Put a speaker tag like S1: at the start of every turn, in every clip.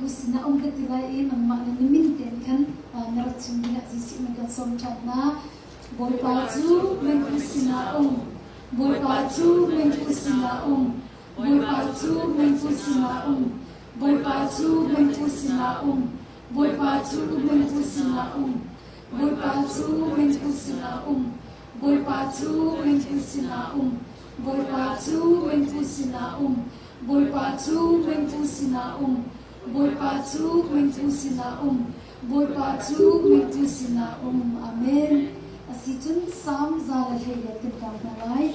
S1: mengku sinah um ka ti lai i nangmah le na min tein khan na rak chim dingah Jesuh min kan sawm ṭhan hna. Bawipa cu mengku sinah um. Bawipa cu mengku sinah um. Bawipa cu mengku sinah um. Bawipa cu mengku sinah um. Bawipa cu mengku sinah um. Bawipa cu mengku sinah um. Bawipa cu mengku sinah um. Bawipa cu mengku sinah um. Bawipa cu mengtu sinah um. Bawipa cu mengtu sinah um. Bawipa cu mengtu sinah um. Amen. Asi cun Psalm 118 kan kau hna lai.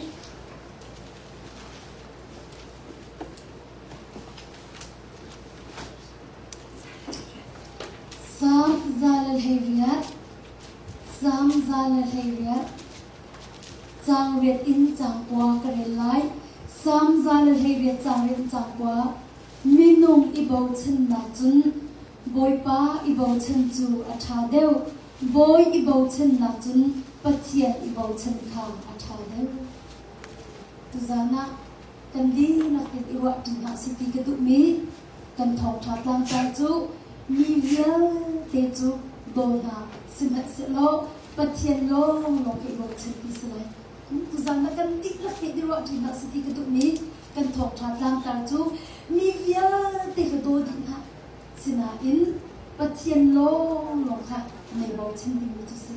S1: Psalm 118 Psalm 118 Caang riat in caang kua ka rel lai. Salm 118 caang riat in caang kua. Minung i bochannak cun Bawipa i bochan cu a ṭha deuh. Bawi i bochannak cun Pathian i bochan kha a ṭha deuh. Tuzaan ah kan dihlak in i ruahṭi hna sih ti ka duhmi kan thawngṭha tlangtar cu mi vialte cu daw hna sihmanhsehlaw Pathian lawnglawng hi bochan ti si lai. Tuzaan ah kan dihlak nih i ruahṭi hna sih ti ka duhmi kan thawngṭha tlangtar cu mi vialte kha daw dih hna. Sinain Pathian lawnglawng kha nei bochan dingmi cu si.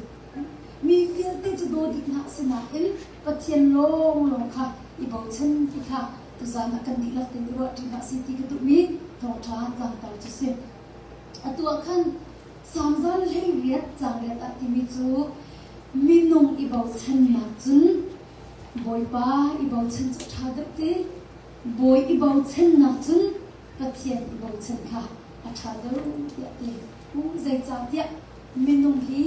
S1: Mi vialte cu daw dih hna sinain Pathian lawnglawng kha i bochan ti kha tuzaan ah kan dihlak tein i ruahṭi hna sih ti ka duhmi thawngṭha tlangtar cu si. Atu ah khan Salm 118 caang riat ah timi cu minung i bochannak cun Bawipa i bochan cu a ṭha deuh ti. Bawi i bochannak cun Pathian i bochan kha a ṭha deuh tiah ti. Zeicahtiah minung hi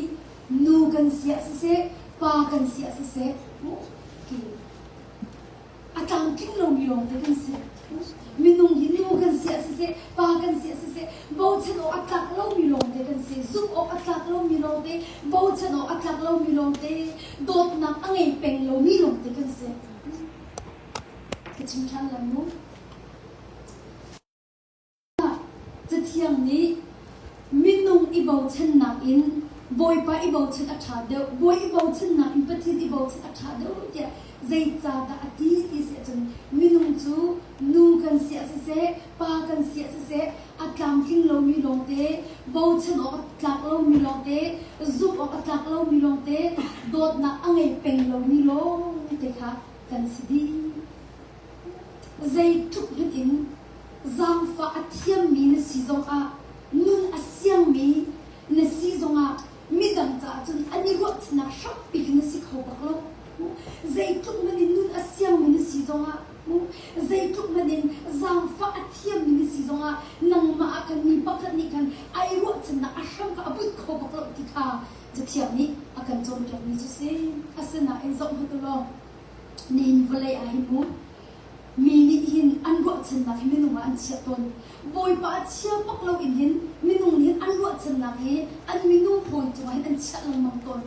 S1: nu kan si ah siseh, pa kan si ah siseh, a tlamtling lomi lawngte kan si. Minung hi nu kan si ah siseh, pa kan si ah siseh, bochan awk a tlak lomi lawngte kan si. Zumh awk a tlak lomi lawngte, bochan awk a tlak lomi lawngte, dawtnak a ngei peng lomi lawngte kan si. Ka chim ṭhan lai mu. Cathiang nih minung i bochannak in Bawipa i bochan a ṭha deuh, Bawi i bochannak in Pathian i bochan a ṭha deuh tiah zeicahdah a ti ti si ahcun minung cu nu kan si ah siseh, pa kan si ah siseh, a tlamtling lomi lawngte, bochan awk a tlak lomi lawngte, zumh awk a tlak lomi lawngte, dawtnak a ngei peng lomi lawngte kha kan si dih. Zeitluk hmanh in zaangfah a thiammi na si zongah nun a siangmi na si zongah midang caah cun an i ruahchannak hrampi khi na si kho bak lo. Zeitluk hmanh in nun a siangmi na si zongah zeitluk hmanh in zaangfah a thiammi na si zongah nangmah ah khan mi pakhat nih khan ai ruahchannak a hram kha a but kho bak lo ti kha Cathiang nih a kan cawnpiakmi cu si. Asinain zoh hmanh u law Nihin vawlei ah hin mu mi nih hin an ruahchannak hi minung ah an chiah tawn. Bawipa a chia bak lo in hin minung nih hin an ruahchannak hi an minung hawi cungah hin an chiah lengmang tawn.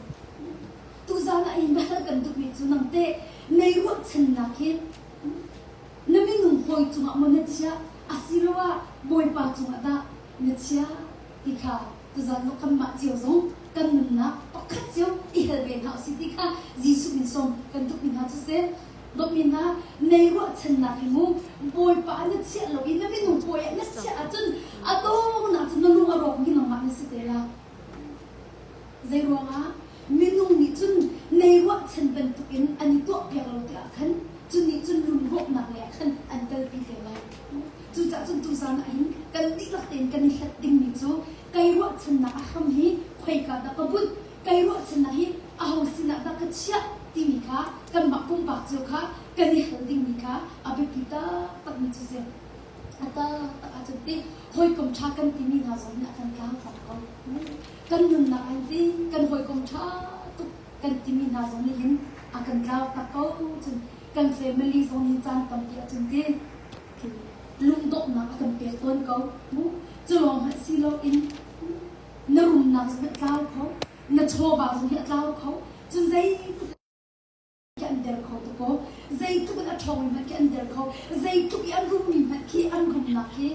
S1: Tuzaan ah hin hal kan duhmi cu nang teh nei ruahchannak hi na minung hawi cungah maw na chiah asiloah Bawipa cungah dah na chiah ti kha tuzaan zong kanmah cio zong kan nunnak pakhat cio i hel ve hna usih ti kha Jesuh min sawm kan duhmi hna cu si. Dawtmi hna, nei ruahchannak hi mu Bawipa ah na chiah lo i na minung hawi ah na chiah ahcun a dawngnak cu na lung a rawkmi nangmah na si te la. Zei ruangah minung nih cun nei ruahchan bantukin an i tuahpiak lo tikah khan cu nih cun lungrawhnak lei ah khan an kalpi te lai. Cucaah cun tuzaan ah hin kan dihlak tein kan i hlat dingmi cu kai ruahchannak a hram hi khoika dah ka bunh, kai ruahchannak hi aho sinah dah ka chiah timi kha kanmah pumpak cio kha kan i hal dingmi kha a biapi taktakmi cu si. A taktak ahcun ti hawikom ṭha kan timi hna zong nih a kan tlangtlak ko. Kan nunnak ah hin ti kan hawikom ṭha tuk kan timi hna zong nih hin a kan tlau tak ko. Cun kan family zong nih caan tampi ahcun ti lungdonghnak a kan pek tawn ko. Cu lawng hmanh si loin na rumnak zong hi a tlau kho, na chawva zong hi a tlau kho. Cun zeitluk an der kho tuk ko. Zeitluk in a ṭhawn. ṭhawngmi hmanh khi an der kho. Zeitluk i an rummi hmanh khi an rumnak khi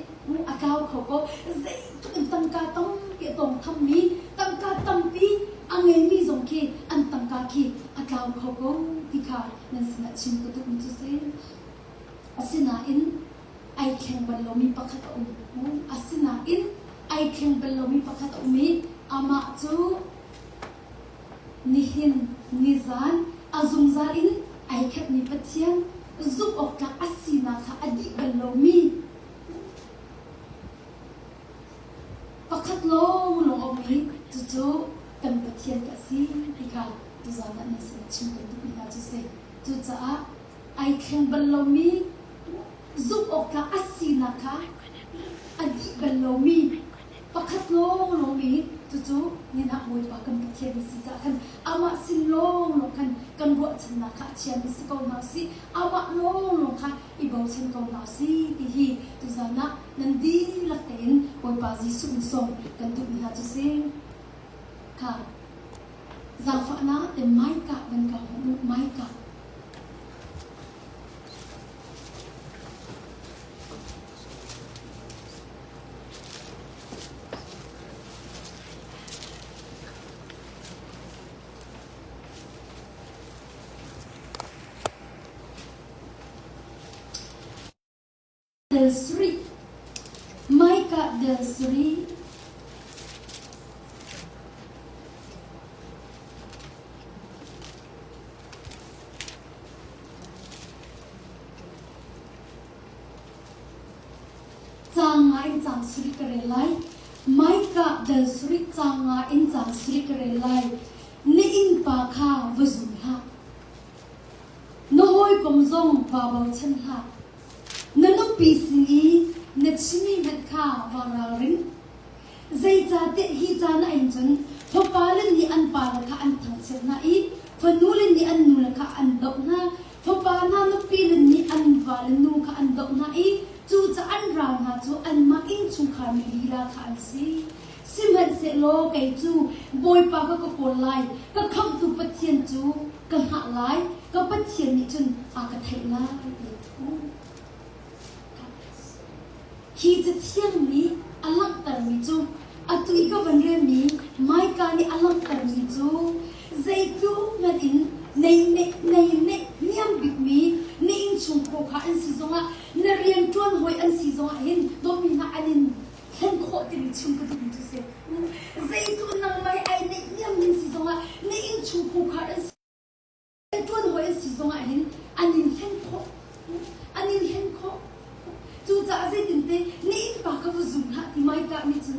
S1: a tlau kho ko. Zeitluk in tangka tampi a tawngthammi, tangka tampi a ngeimi zong khi an tangka khi a tlau kho ko ti kha nan sinah chim ka duhmi cu si. Asinain ai thleng bal lomi pakhat a um. Asinain ai thleng bal lomi pakhat a um i amah cu Nihin nizan a zungzal in ai khatmi Pathian zumh awktlak a sinak kha a dih bal lomi pakhat lawnglawng a um i cucu kan Pathian ka si ti kha tuzan ah nan sin chim kan duhmi hna cu si. Cucaah ai thleng bal lomi zumh awktlak a sinak kha a dih bal lomi pakhat lawnglawng i cucu ninah Bawipa kan Pathian na si caah khan amah sin lawnglawng khan kan ruahchannak kha a chiami si ko hna usih amah lawnglawng kha i bochan ko hna usih ti hi tuzan ah nan dihlak tein Bawipa Jesuh in sawm kan duhmi hna cu si kha zaangfahnak te Micah van ka hmuh Micah Del sarih Micah del sarih Caang nga in caang sarih ka rel lai. Micah dal sarih caang nga in caang sarih ka rel lai. Na innpa kha va zum hlah. Na hawikom zong vaa bochan hlah. Na nupi sin i na chimmi hmanh kha vaa ralring. Zeicahtiah hi caan ah hin cun fapale nih an pale kha an thangchiat hna i fanule nih an nule kha an doh hna. Fapa hna nupile nih an vale nu kha an doh hna i cucaah an ral hna cu anmah innchungkhar mi lila kha an si. Sihmanhsehlaw kei cu Bawipa kha ka kawl lai, ka khamhtu Pathian cu ka hngah lai, ka Pathian nih cun a ka theih lai. Hi Cathiang nih a langhtermi cu atu i ka van relmi Micah nih a langhtermi cu zeitluk hmanh in nei neih nei neih niam bikmi na innchungkhar kha an si zongah na rianṭuan hawi an si zongah hin dawtmi hna an in thlen khawh timi chim ka duhmi cu si. Zeitluk nangmah he ai neih niam ning si zongah na innchungkhar an si ṭuan hawi an si zongah hin an in hlen khawh an in hlen khawh cucaah zeitinte na innpa kha va zum hlah ti Micah nih cun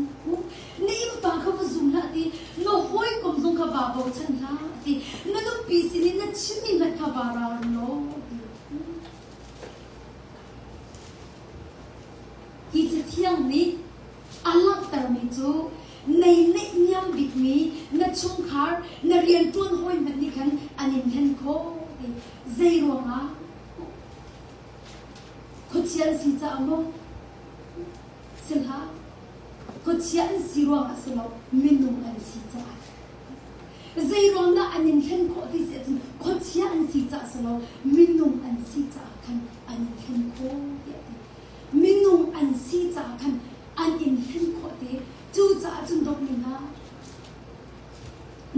S1: na innpa kha va zum hlah ti na hawikom zong kha vaa bochan hlah ti na nupi sinin na chimmi hmanh kha vaa ralring law ti Hi Cathiang nih a langhtermi cu nei neihniam bikmi na chungkhar, na rianṭuan hawi hmanh nih khan an in hlen khawh ti. Zei ruangah? Khuachia an si caah maw? Si hlah. Khuachia an si ruangah si lo, minung an si caah. Zei ruang dah an in hlen khawh ti si ahcun khuachia an si caah si lo, minung an si caah khan an in hlen khawh tiah a ti. Minung an si caah khan an in hlen khawh te. Cucaah cun dawtmi hna,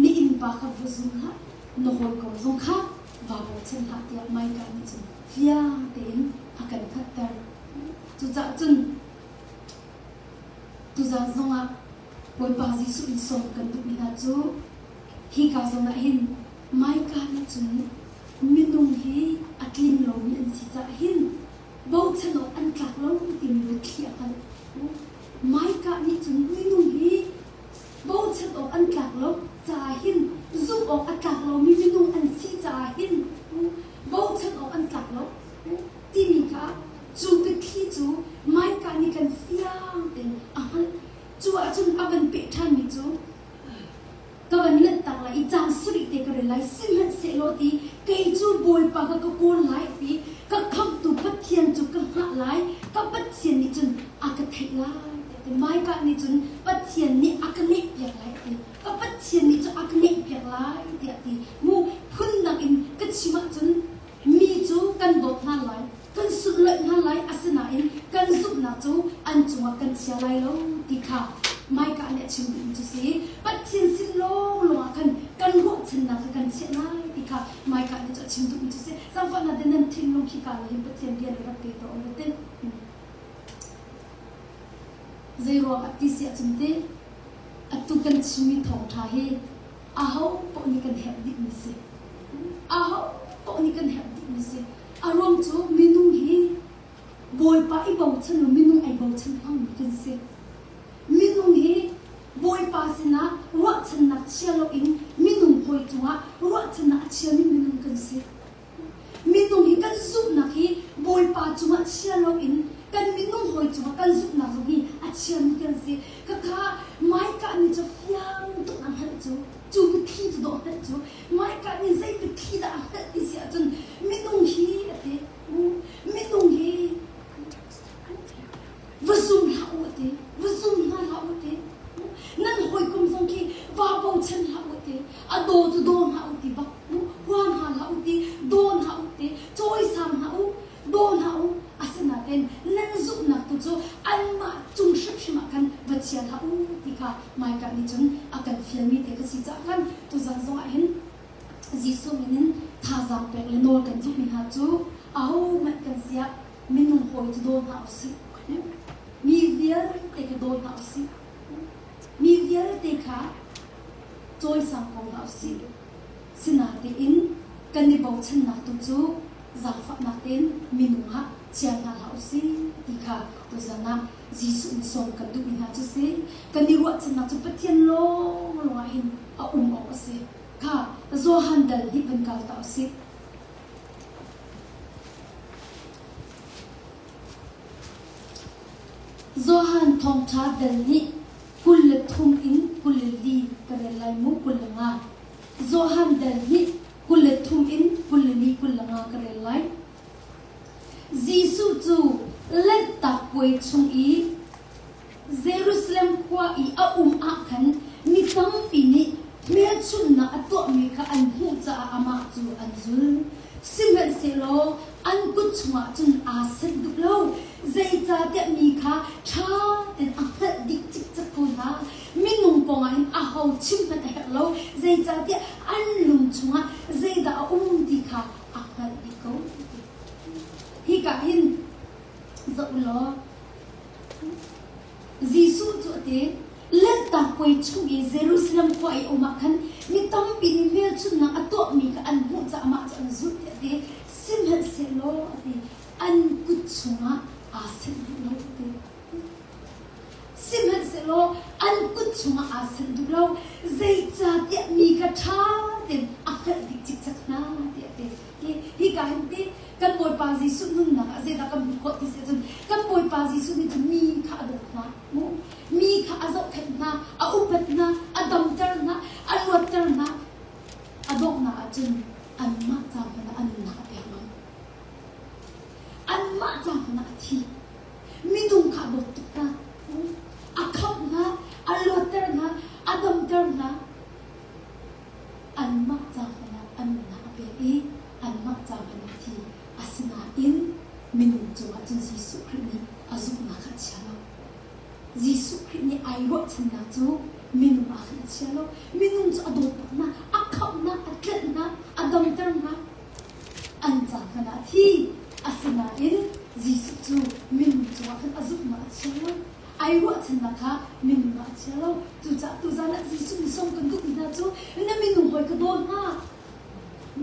S1: na innpa kha va zum hlah, na hawikom zong kha vaa bochan hlah tiah Micah nih cun fiang tein a kan hngalhter. Cucaah cun tuzaan zongah Bawipa Jesuh in sawm kan duhmi hna cu hika zawn ah hin Micah nih cun minung hi a tling lomi an si caah hin bochan awk an tlak lo timi biathli a hngalh. Micah nih cun minung hi bochan awk an tlak lo caah hin zumh awk a tlak lomi minung an si caah hin bochan awk an tlak lo timi kha cu biathli cu Micah nih kan fiang tein a hngalh. Cu ahcun a van peh ṭhanmi cu ka van lanhtak lai i caang sarih te ka rel lai sihmanhsehlaw ti kei cu Bawipa kha ka kawl lai ti ka khamhtu Pathian cu ka hngah lai ka Pathian nih cun a ka theih lai ti Micah nih cun Pathian nih a ka ngeihpiak lai ti ka Pathian nih cun a ka ngeihpiak lai tiah ti mu phundang in ka chim ahcun mi cu kan dawt hna lai. ti kha Micah nih a chim duhmi cu si. Pathian sin lawnglawng ah khan kan ruahchannak kha kan chiah lai ti kha Micah nih cu a chim duhmi cu si. Zaangfahnak te nan thinlung khi ka hin Pathian bia nih rak pe tuah u te. Zei ruangah ti si ahcun te atu kan chimmi thawngṭha hi aho paoh nih kan herh dihmi si. Aho paoh nih kan herh dihmi si. A ruang cu minung hi Bawipa i bochan lo minung ai bochan hmangmi kan si. Minung hi Bawipa sinah ruahchannak chia loin minung hawi cungah ruahchannak a chiami minung kan si. Minung hi kan zumhnak hi Bawipa cungah chia loin kan minung hawi cungah kan zumhnak zong hi a chiami kan si. Khakha Micah nih cu fiang tuk a hngalh cu. Cu biathli cu dawh hngalh cu. Micah nih zei biathli dah a hngalh ti si ahcun minung hi a ti. Minung hi va zum hlah u a ti. Va zum hna hlah u ti. Nan hawikom zong khi va bochan hlah u ti. A daw cu daw hna u ti bak. Hua hna hlah u ti. Daw hna u ti. Cawisang hna u. Daw hna u. Asinain nan zumhnak tu cu anmah cung hrimhrim ah khan va chia hlah u ti kha Micah nih cun a kan fialmi te ka si caah khan tuzan zong ah hin Jesuh min in thazaang pek le nawl kan duhmi hna cu ahohmanh kan si ah minung hawi cu daw hna usih. Mi vialte kha daw hna usih. Mi vialte kha cawisang ko hna usih. Sinain kan i bochannak tu cu zaangfahnak tein minung ah chia hna hlah usih ti kha tuzan ah Jesuh nih sawm kan duhmi hna cu si. Kan i ruahchannak cu Pathian lawnglawng ah hin a um awk a si. Kha Johan dal hi van kal ta usih. Johan thawngṭha dal nih 23 in 24 ka rel lai mu 25. Johan dal nih 23 in 24 25 ka rel lai. Jesuh cu Lanhtak Puai chung i Jerusalem khua i a um ah khan mi tampi nih hmelchunhnak a tuahmi kha an hmuh caah amah cu an zul. Sihmanhsehlaw an kut chungah cun aa sanh duh lo, zeicahtiah mi kha ṭha tein a hngalh dih cikcek ko hna. Minung kong ah hin aho chim hmanh a herh lo, zeicahtiah an lung chungah zeidah a um ti kha a hngalh dih ko. Hika hin zoh u law Jesuh cu a ti. Lanhtak Puai chung i Jerusalem khua i a um ah khan mi tampi nih hmelchunhnak a tuahmi kha an hmuh caah amah cu an zulh tiah a ti. Sihmanhsehlaw a ti, an kut chungah aa senh duh lo a ti. Sihmanhsehlaw an kut chungah aa senh duh lo, zeicahtiah mi kha ṭha tein a hngalh dih cikcek hna tiah a ti. Hika hin ti kan Bawipa Jesuh nunnak ah zeidah kan hmuh khawh ti si ahcun kan Bawipa Jesuh nih cun mi kha a dawt hna. Mi kha a zohkhenh hna, a upat hna, a damter hna, a luatter hna. A donghnak ahcun anmah ca hmanh ah a nunnak a pek ngam. Anmah ca hmanh ah a thi. Minung kha a dawt tuk hna. A khamh hna, a luatter hna, a damter hna. Anmah ca hmanh ah a nunnak a pek i anmah ca hmanh ah a thi. Asinain minung cungah cun Jesuh Khrih nih a zumhnak kha a chia lo. Jesuh Khrih nih ai ruahchannak cu minung ah khan a chia lo. Minung cu a dawt bak hna, a khamh hna, a tlenh hna, a damter hna. An ca hmanh ah a thi. Asinain Jesuh cu minung cungah khan a zumhnak a chia lo. Ai ruahchannak kha minung ah a chia lo. Cucaah tuzan ah Jesuh nih sawm kan duhmi hna cu na minung hawi ka daw hna,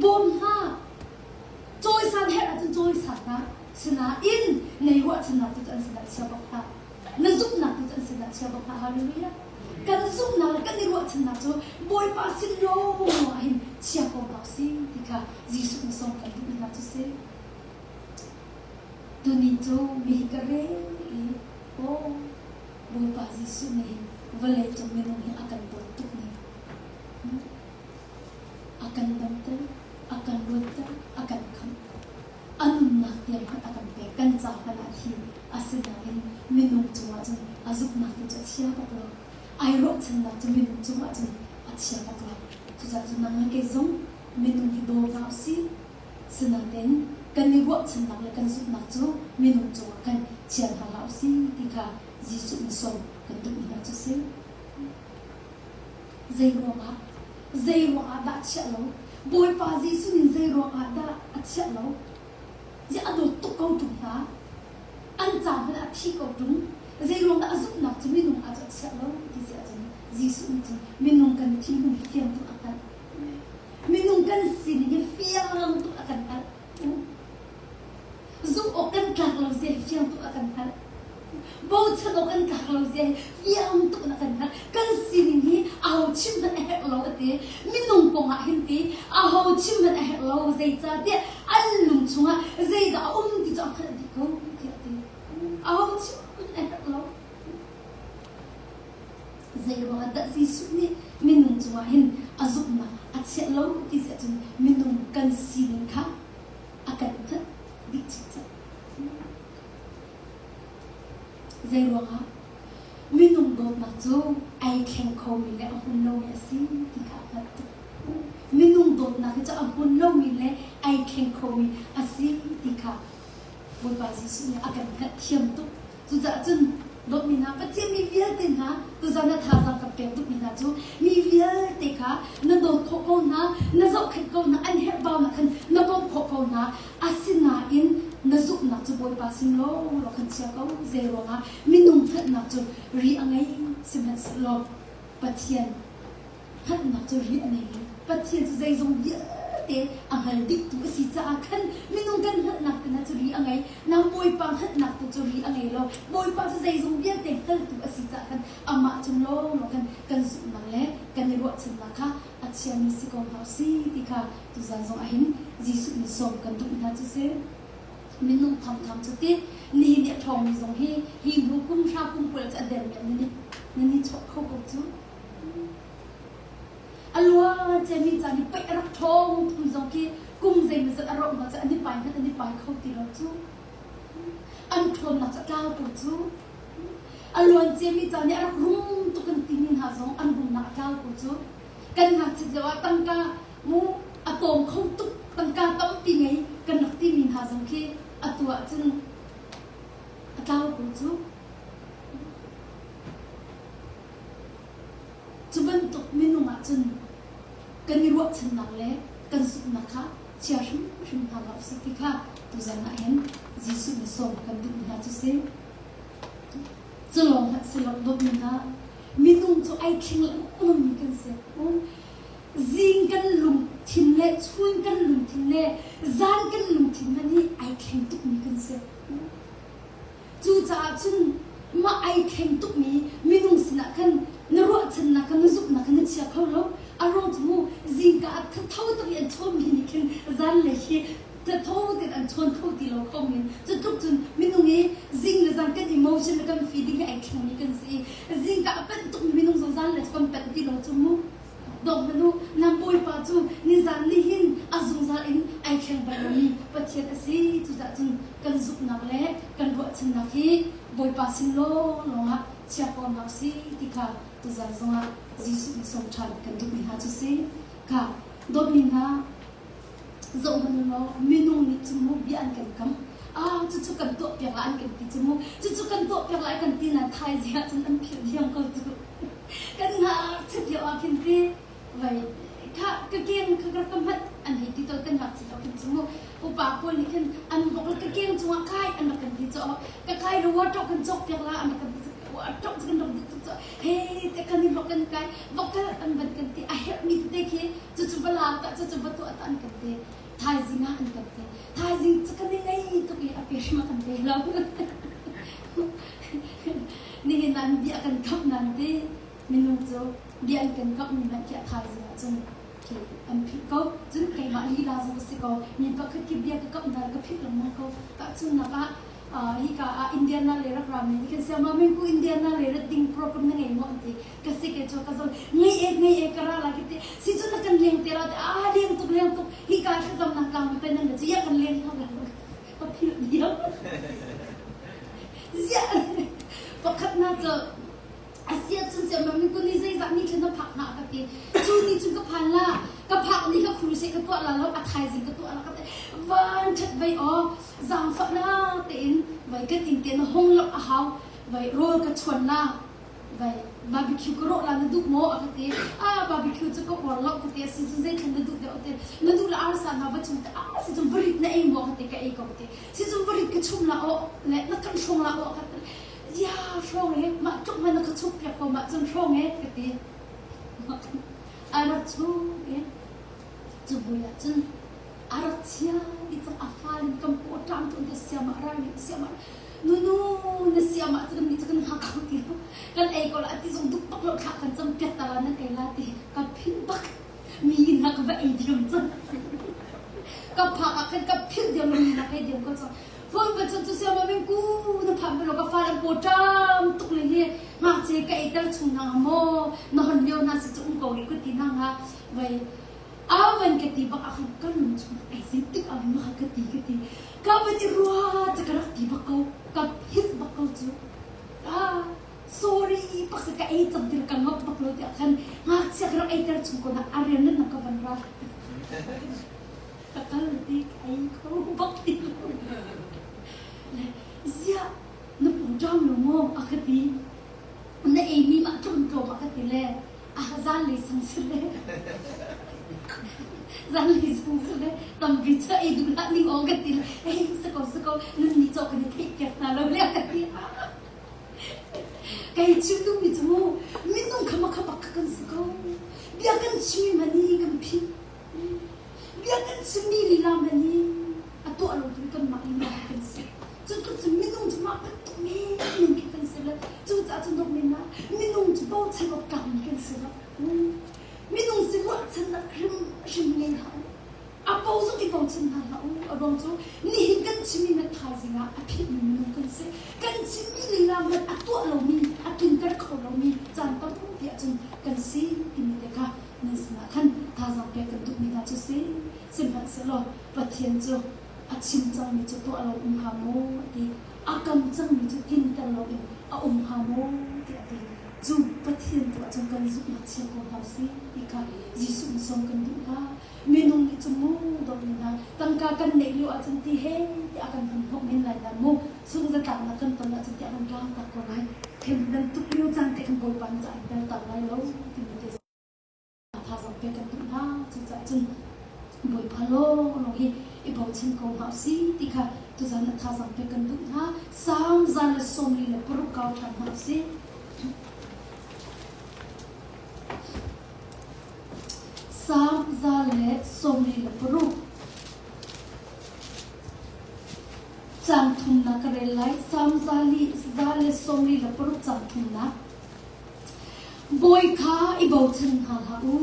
S1: bawm hna, cawisan herh ahcun cawisan hna. Sinain nei ruahchannak tu cu an sinah chia bak hlah. Na zumhnak tu cu an sinah chia bak hlah. Hallelujah. Kan zumhnak le kan i ruahchannak cu Bawipa sin lawnglawng ah hin chia ko hna usih ti kha Jesuh nih sawm kan duhmi hna cu si. Tuni cu mi hi ka rel i aw Bawipa Jesuh nih hin vawlei cung minung hi a kan dawt tuk ning. A kan damter, a kan luatter, a kan khamh. A nunnak tiang hmanh a kan pek. Kan ca hmanh ah thi asinain minung cungah cun a zumhnak tu cu a chia bak lo. Ai ruahchannak cu minung cungah cun a chia bak lo. Cucaah cun nang le kei zong minung hi daw hna usih. Sinain kan i ruahchannak le kan zumhnak cu minung cungah khan chia hna hlah usih ti kha Jesuh nih sawm. kan duhmi hna cu si. Zei ruangah? Zei ruangah dah chiah lo? Bawipa Jesuh nih zei ruangah dah a chiah lo? Ziah a dawt tuk ko ṭung hna. An ca hmanh ah a thi ko ṭung. Zei ruang dah a zumhnak cu minung ah cu a chiah lo ti si ahcun Jesuh nih cun minung kan thinlung hi fiang tuk a hngalh. Minung kan sining hi fiang tuk a kan hngalh. Zumh awk kan tlak lo zia hi fiang tuk a kan hngalh. Bochan awk kan tlak lo zia hi fiang tuk in a kan hngalh. Kan sining hi aho chim hmanh a herh lo a ti. Minung kong ah hin ti aho chim hmanh a herh lo zeicahtiah an lung chungah zeidah a um ti cu a hngalh dih ko tiah a ti. Aho chim hmanh a herh lo. Zei ruangah dah Jesuh nih minung cungah hin a zumhnak a chiah lo ti si ahcun minung kan sining kha a kan hngalh dih cikcek. Zei ruangah minung dawtnak cu ai thleng khomi le a hmun lomi a si ti kha a hngalh tuk. Minung dawtnak hi cu a hmun lomi le ai thleng khomi a si ti kha Bawipa Jesuh nih a kan hngalhthiam tuk. Cucaah cun dawtmi hna, Pathian mi vialte hna, tuzan ah thazaang kan pek tukmi hna cu mi vialte kha na dawt khawh ko hna, na zohkhenh ko hna, an herhbaunak khan na bawmh khawh ko hna. Asinain na zumhnak cu Bawipa sin lawnglawng khan chia ko. Zei ruangah minung hngalhnak cu ri a ngei sihmanhsehlaw Pathian hngalhnak cu ri a ngei lo. Pathian cu zeizong vialte a hngal diktu a si caah khan minung kan hngalhnak te hna cu ri a ngei. Nang Bawipa hngalhnak tu cu ri a ngei lo. Bawipa cu zeizong vialte hngaltu a si caah khan amah cung lawnglawng khan kan zumhnak le kan i ruahchannak kha a chiami si ko hna usih ti kha tuzan zong ah hin Jesuh nih sawm kan duh hna cu si. Minung thamtham cu ti nihin ni a ṭhawngmi zong hi hi hnu kum hra kum 20 cu a dermi an nan i nan i chawh kho ko cu. A luan ciami caan i paih a rak ṭhawng tum zong khi kum zeimawzat a rauh hna cu an i pai hmanh an i pai kho ti lo cu. An ṭhawnnak cu a tlau ko cu. A luan ciami caan i a rak rum tuk an timi hna zong an rumnak a tlau ko cu. Kan ngakchit lio ah tangka mu a tawm kho tuk tangka tampi ngei kan rak timi hna zong khi atu ahcun a tlau ko cu. Cu bantuk minung ahcun kan i ruahchannak le kan zumhnak kha chia hrimhrim hna hlah usih ti kha tuzan ah hin Jesuh nih sawm kan duhmi hna cu si. Cu lawng hmanh si lo dawtmi hna, minung cu ai thleng lengmangmi kan si. Zing kan lungthin le chun kan lungthin le zan kan lungthin hmanh hi ai thleng tukmi kan si. Cucaah cun mah ai thleng tukmi minung sinah khan na ruahchannak kha na zumhnak kha na chia kho lo. A ruang cu mu zingka ah tho tuk i an chawnmi nih khin zanlei hi tho tein an chawn kho ti lo kho men. Cu tluk cun minung i zing le zan kan emotion le kan feeling hi ai thlengmi kan si i zingka a panh tukmi minung zong zanlei cu kan panh ti lo cu mu. Dawh hmanh u, nan Bawipa cu nizan nihin a zungzal in ai thleng bal lomi Pathian a si. Cucaah cun kan zumhnak le kan ruahchannak hi Bawipa sin lawnglawng ah chia ko hna usih ti kha tuzan zongah Jesuh nih sawm ṭhan kan duhmi hna cu si. Kha dawtmi hna, zoh hmanh u law minung nih cu mu bia an kan kam. Ah, cucu kan tuah piak lai an kan ti cu mu. Cucu kan tuah piak lai kan ti nain thaizing ah cun an philh diam ko cu. Kan ngakchiat lio ah khin ti vai kha ka keng kha ka ka hmat an hei ti tawn kan ngakchiat ah khin cu mu upa pawl nih khin an bok le ka keng cungah kai an rak kan ti cu ka kai lo wa ṭok kan cawk piak la an rak kan ti cu wa ṭok cu kan rak duh tuk cu hei te kan i bok kan kai bok kal an van kan ti a herhmi tete khi cucu va la ta cucu va tuah ta an kan ti thaizing ah an kan ti thaizing cu kan i ngei tuk i a pe hrim a kan pe lo Nihin ah bia kan kamh nan ti minung cu bia an kan kamh mi hmanh khi a thaizing ahcun khi an philh ko. Cun keimah lila zong a si ko. Mi pakhat khi bia ka kamh hna ka philh lengmang ko. Tahchunhnak ah hika ah Indiana le rak rami nih khin siama mengku Indiana le rat ding program na ngei maw an ti. Ka si ke cu ka zon ngei e ngei e ka ra la ki ti. Si cu na kan leng te ra ti ah leng tuk leng tuk hika thlacamnak tlang mi pen nan la cu ya kan leng hna ka philh diam. Ziah pakhatnak cu a si ahcun siamram in kun i zeizah ni thla na phak hnga ka ti. Cu ni cun ka phan la, ka phak ni ka crusade ka tuah la lo, a thaizing ka tuah la ka ti. Van ṭhat vei aw, zaangfahnak tein vai kan inn te na hong loh a hau, vai rawl ka chuan la. Vai barbecue ka rawh la na duh maw a ka ti. Ah barbecue cu ka uar lo ka ti. Si cun zeithlan na duh deuh ti. Na duh la arsa hna va chum te. Ah si cun varit na ei maw ka ti ka ei ko ka ti. Si cun varit ka chum la aw le na kan hrawng la aw ka ti. Ya hrawng he mah tluk hmanh na ka chuk piak ko mah cun hrawng he ka ti. A rak chung i cu vui ah cun a rak chia dih cang a fal in kan paw ṭam tu an ti siamah ral nih siamah nunu na siamah cu kan nih cu kan hngak kho ti lo kan ei ko la ti zong duk bak lo thlah kan cam piak ta la nan ei la ti ka philh bak mi inn ah ka va ei diam cang ka phak ah khan ka philh diam mi inn ah ka ei diam ko cang phone va chun cu siama min ku na phan belo ka fa an paw ṭam tuk le hi ngakchia ka ei ter chung hna maw na hon lio na si cu um ko rih ku ti na nga vai A van ka ti bak ah khan ka lung chung ai zeitik ah ma ka ti ka ti. Ka van i rua ca ka rak ti bak ko. Ka philh bak ko cu. Ah, sorry bak sa ka ei cang ti ka ngap bak lo tiah khan ngakchia ka rak ei ter chung ko na a rian nan ka van ra. Ka kal ti ka ei kho bak ti lo. Le ziah na pum ṭam lo maw a ka ti. Na ei mi mah tlum tlawm a ka ti le ah zanlei sang si le zanlei sang si le tampi cu ei duh hlah ning aw ka ti le ei si ko si ko nan nih cawk kan i theih piak hna lo le ka ti kei chim duhmi cu mu minung kha makha bak kha kan si ko bia kan chimmi mani kan phih bia kan chimmi lila mani a tuah lo tu kanmah lila kan si Cu tluk cun minung cu mah bantuk menmen khi kan si lo. Cucaah cu dawt men ah minung cu bochan awk tlakmi kan si lo. Minung si ruahchannak hrimhrim ngei hlah u. A po zong i bochan hna hlah u. A ruang cu nihin kan chimmi hmanh thaizing ah a philhmi minung kan si. Kan chimmi lila hmanh a tuah lomi, a tlinter kho lomi caan tampi ahcun kan si timi te kha nan sinah khan thazaang pek kan duhmi hna cu si. Sihmanhsehlaw Pathian cu a chim cangmi cu tuah lo um hnga maw a ti. A kam cangmi cu tlinter loin a um hnga maw tiah a ti. Cu Pathian tu ahcun kan zumhnak chia ko hna usih ti kha Jesuh nih sawm kan duh hna. Minung nih cun mu dawtmi hna tangka kan neih lio ahcun ti he tiah a kan hun hnawh men lai dah mu sungzatlaknak kan ton ahcun tiah kan tlang tak ko lai. Then bantuk lio caan te kan Bawipa nih caan tel tak lai lo timi te Thazaang pek kan duh hna. Cucaah cun Bawipa lawnglawng hi i bochan ko hna usih ti kha tuzan ah thazaang pek kan duh hna. Salm 146 kau ṭhan hna usih. Salm 146 Caang thumnak ka rel lai. Salm 146 caang thumnak. Bawi kha i bochan hna hlah u.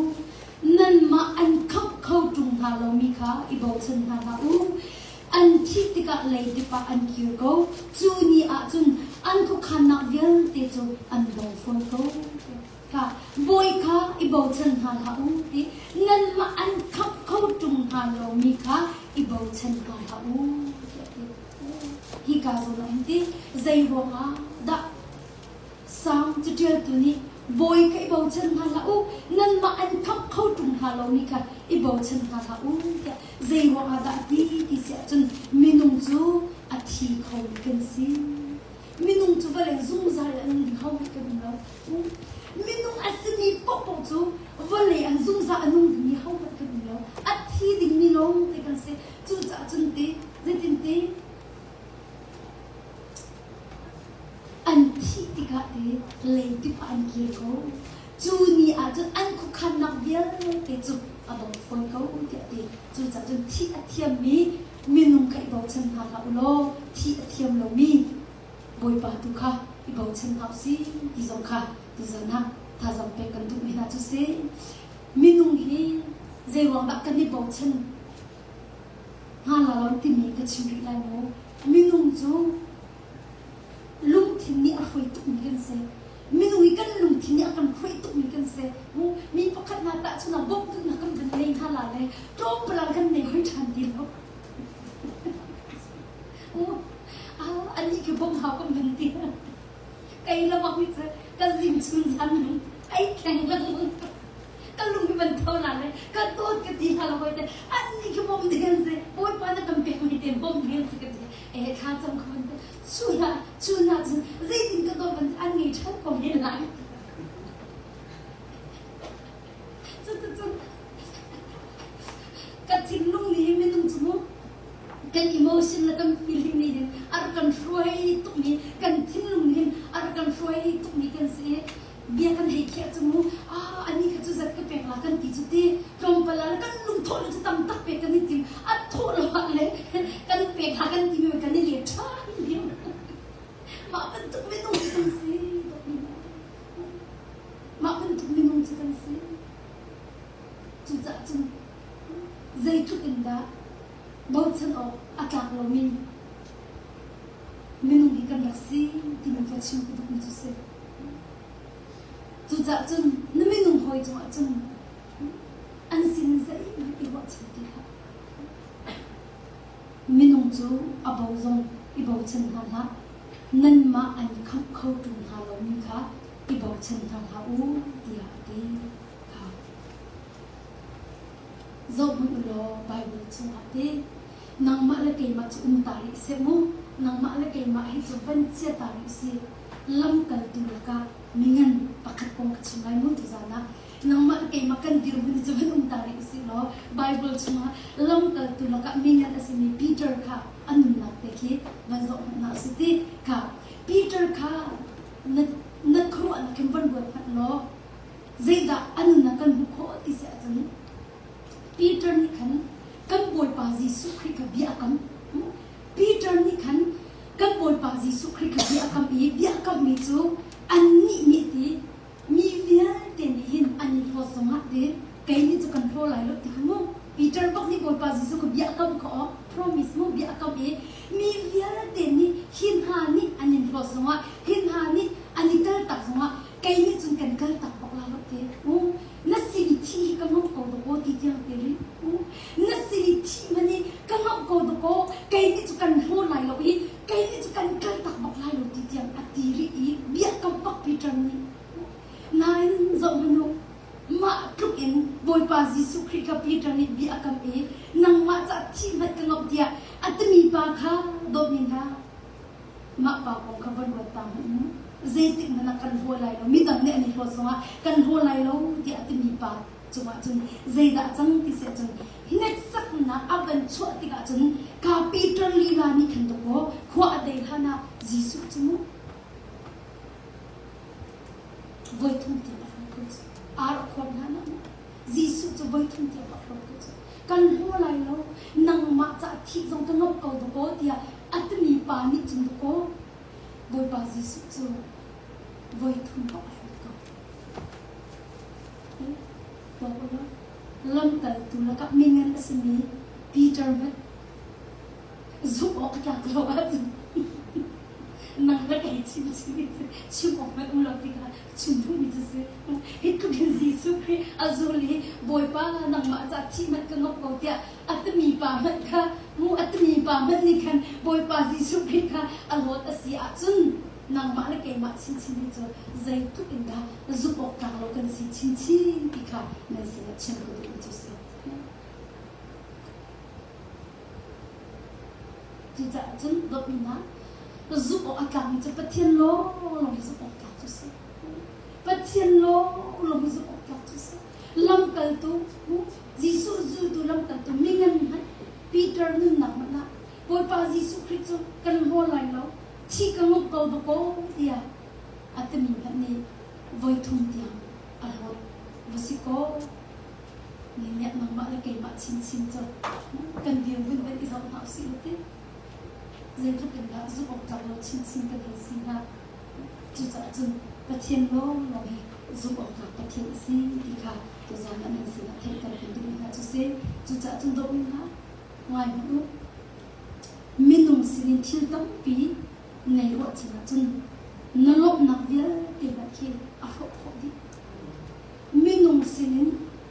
S1: Nanmah an khamh kho ṭung hna lomi kha i bochan hna hlah u. An thih tikah leidip ah an kir ko. Cu ni ah cun an khuakhannak vialte cu an dong fawn ko. Kha bawi kha i bochan hna hlah u ti nanmah an khamh kho ṭung hna lomi kha i bochan hna hlah u tiah a ti. Hika zawn ah hin ti zei ruangah dah Salm caṭialtu nih bawi kha i bochan hna hlah u, nanmah an khamh kho ṭung hna lomi kha i bochan hna hlah u tiah zei ruangah dah a ti ti si ahcun minung cu a thi khomi kan si. Minung cu vawlei zungzal in a nung ding hohmanh kan um lo. Minung a simi paohpaoh cu vawlei an zungzal a nung dingmi hohmanh kan um lo. A thi dingmi lawngte kan si. Cucaah cun ti zeitin ti An thih tikah te leidip ah an kir ko. Cu ni ah cun an khuakhannak vialte cu a dong fawn ko tiah a ti. Cucaah cun thih a thiammi minung kha i bochan hna hlah u law thih a thiam lomi Bawipa tu kha i bochan hna usih ti zong kha tuzan ah thazaang pek kan duhmi hna cu si. Minung hi zeiruang dah kan i bochan hnga la lo timi ka chim rih lai maw? Minung cu lungthin nih a hruai tukmi kan si. Minung hi kan lungthin nih a kan hruai tukmi kan si. Mi pakhat hna tahchun ah bawmh duhnak kan van nei hna la le tlawmpalang kan nei hoi ṭhan ti lo. Anih khi bawmh hau kan van ti. Kei lawak nih cu ka zing chun zan ai thleng lengmang. Ka lung hi van tho la le ka dawt ka ti hna lo hoi te annih khi bawmh ding an si. Bawipa na kan pekmi te bawmh ding an si ka ti. Eh thla cam kho van te chun ah chun ah cun zeitin ka dawt van an ngei ṭhan ko men lai. Zeitluk in dah bochan awk a tlak lomi minung hi kan rak si timi ka chim ka duhmi cu si. Cucaah cun na minung hawi cungah cun an sin zeihmanh i ruahchan ti hlah. Minung cu a bo zong i bochan hna hlah. Nanmah an khamh kho ṭung hna lomi kha i bochan hna hlah u tiah a ti. Kha. Zohhmanh u law Baibal chungah ti nangmah le keimah cu um ta rih seh mu nangmah le keimah hi cu van chia ta rih si lamkaltu lakah mingan pakhat kong ka chim lai mu tuzan ah nangmah le keimah kan dirhmun cu van um ta rih usih law Bible chungah lamkaltu lakah mingan a simi Peter kha a nunnak te khi van zoh hmanh hna usih ti kha Peter kha na na khuaruahnak khin van ruat hmanh law zeidah a nunnak kan hmuh khawh ti si ahcun Peter nih khan kan Bawipa Jesuh Khrih kha bia a kam. Peter nih khan kan Bawipa Jesuh Khrih kha bia a kam i bia a kammi cu annih nih ti mi vialte nih hin an i hlawt zongah ti kei nih cu kan hlaw lai lo ti kha mu Peter bak nih Bawipa Jesuh kha bia a kam kha aw promise mu bia a kam i mi vialte nih hi hna nih an in hlawt zongah hi hna nih an i kaltak zongah kei nih cun kan kal tak bak la lo te u na sin i thi hi ka ngamh ko dakaw ti tiang te ri u na sin i thi man i ka ngamh ko dakaw kei nih cu kan hlaw lai lo i kei nih cu kan kal tak bak lai lo ti tiang a ti rih i bia kam bak Peter nih nain zoh hmanh u mah tluk in Bawipa Jesuh Khrih kha Peter nih bia a kam i nangmah cah thi hmanh ka ngamh tiah a timi pa kha dawtmi hna Mah pa kong kha van ruat ta hmanh mu. Zeitik hmanh ah kan hlaw lai lo. Midang nih an i hlawt zongah kan hlaw lai lo tiah a timi pa cungah cun zeidah a cang ti si ahcun hneksaknak a van chuah tikah cun ka Peter lila nih khan dawkaw khua a dei hlan ah Jesuh cu mu voi thum tiang a hlawt ko cu. Ar a khuan hlan ah mu. Jesuh cu voi thum tiang a hlawt ko cu. Kan hlaw lai lo, nangmah cah thih zong ka ngamh ko dawkaw tiah a timi pa nih cun dawkaw Bawipa Jesuh cu voi thum bak a hlawt ko. Tuak u law, lamkaltu lakah mingan a simi Peter hmanh zumh awk a tlak lo ahcun nang le kei chim chim chim awk hmanh um lo ti kha chim duhmi cu si. Hi tluk in Jesuh Khrih a zul i Bawipa nangmah ca thih hmanh ka ngop ko tiah a timi pa hmanh kha mu a timi pa hmanh nih khan Bawipa Jesuh Khrih kha a lawt a si ahcun nangmah le keimah chinchin hi cu zeitluk in dah zumh awk tlak lo kan si chinchin ti kha nan sinah chim ka duhmi cu si. Cucaah cun dawtmi hna, zumh awk a tlakmi cu Pathian lawnglawng hi zumh awk tlak cu si. Pathian lawnglawng hi zumh awk tlak cu si. Lamkaltu, Jesuh zultu lamkaltu mingan hmanh Peter nunnak hmanh ah Bawipa Jesuh Khrih cu kan hlaw lai lo, thi ka nguk ko dakaw tiah a timi hmanh nih voi thum tiang a hlawt va si kaw. Nih nangmah le keimah chinchin cu kan dirhmun van i zoh hna usih law ti zeitluk in dah zumh awk tlak lo chinchin kan hei si hnga. Cucaah cun Pathian lawnglawng hi zumh awk tlak Pathian a si ti kha tuzaan ah nan sinah theihter kan duhmi hna cu si. Cucaah cun dawtmi hna, ngai hmanh u. Minung sinin thil tampi nei ruahchan ahcun na lawmhnak vialte hmanh khi a hrawh khawh dih. Minung sinin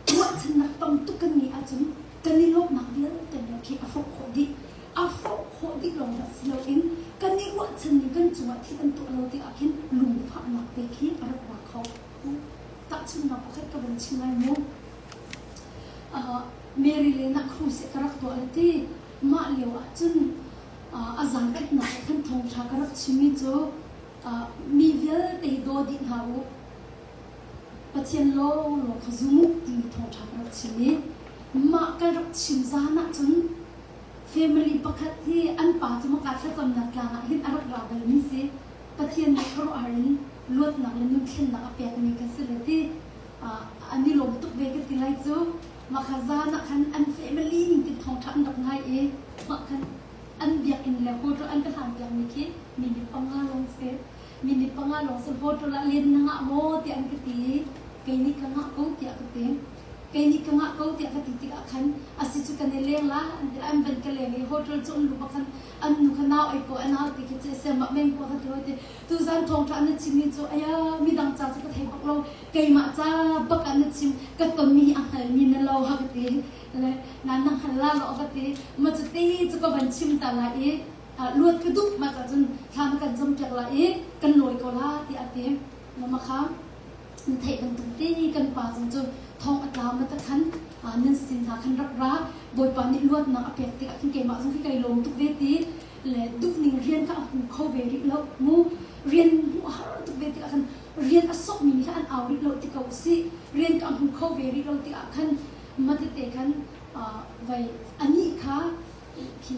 S1: ruahchannak tam tuk kan ngeih ahcun kan i lawmhnak vialte hmanh khi a hrawh khawh dih. A hrawh khawh dih lawng hmanh si loin kan i ruahchanmi kan cungah thil an tuah lo tikah khin lungfahnak te khi a rak ra kho. Tahchunhnak pakhat ka van chim lai mu. Uh, Mary le na cruise ka rak tuah le ti mah lio ahcun uh, a zan khatnak ah khan thawngṭha ka rak chimmi cu uh, mi vialte hi daw dih hna u Pathian lawnglawng kha zum u timi thawngṭha ka rak chim i mah ka rak chim zan ahcun family pakhat hi an pa cu maka thlacamnak tlang ah hin a rak ra balmi si. Pathian nih khuaruahhar in luatnak le nunthlennak a pekmi kha si le ti an i lawm tuk ve ka ti lai cu. Mah kha zan ah khan an family ning tin thawngṭha an rak ngai i mah khan an biakinn le hotel an ka hlan piakmi khi minute panga lawng si. Minute panga lawng si hotel ah len na ngah maw tiah an ka ti i kei nih ka ngah ko tiah ka ti. Kei nih ka ngah ko tiah ka ti tikah khan a si cu kan i leng la an ti an van ka leng i hotel cu an luh khan an nu kha nau ei ko a nau ti khi cu siam mah meng ko kha ti hoi ti tuzan thawngṭha na chimmi cu aya midang ca cu ka thei bak lo keimah ca bak ah na chim ka tonmi hi a hngalmi na lo ha ka ti le na na hngal la lo ka ti ma cu ti cu ka van chim ta la i luat ka duh ma ca cun thla na kan cam piak la i kan lawi ko la ti a ti ma kha na theih bantuk te kan pa zong cu thong a tla ma ta khan nan sin hna khan rak ra bawipa nih luatnak a pek tikah khin keimah zong khi kai lawm tuk ve ti le duhning rian kha a hmu kho ve rih lo mu rian hmuh a har tuk ve tikah khan rian a sokmi nih khan an au rih lo ti ko si rian ka hmu kho ve rih lo tikah khan ma tete khan vai anih kha khi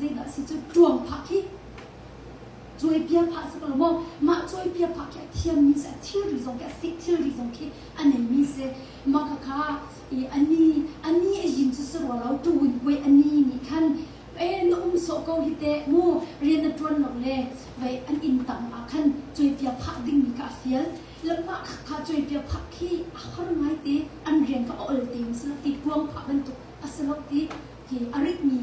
S1: zeidah si cu ṭuang phah khi Cawipia phah si ko lo maw? Mah cawipia phah khi a thiammi si, a thilri zong khi, a seh thilri zong khi a neimi si. Mah khakha i ani, ani a yin cu si rua lo, tuwin kuai ani nih khan e na um sawh ko hi teh mu rian na ṭuan lo le vei an inn tang ah khan cawipia phah dingmi kha a fial. Le mah khakha cawipia phah khi a har ngai te, an rian kha a ol te si lo ti kuang phah bantuk a si lo ti hi a ritmi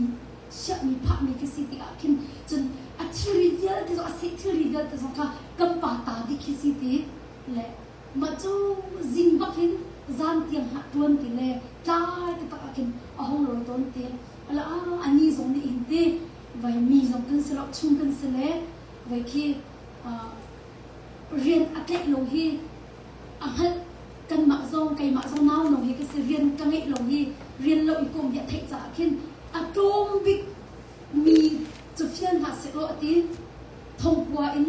S1: chiahmi phahmi ka si tikah khin cun a thilri vialte zong a seh thilri vialte zong kha kan pa ta dih khi si ti le mah cu zing bak hin zan tiang hlah tuan ti le tlai taktak ah khin a hong lawi tawn ti ala ani zong nih hin ti vai mi zong kan si lo chung kan si le vai khi rian a tlaih lo hi a hngalh kanmah zong keimah zong nau no hi ka si rian ka ngeih lo hi rian lo i kom hi a theih caah khin a tlawm bik mi cu fial hna sehlaw a ti thongkua in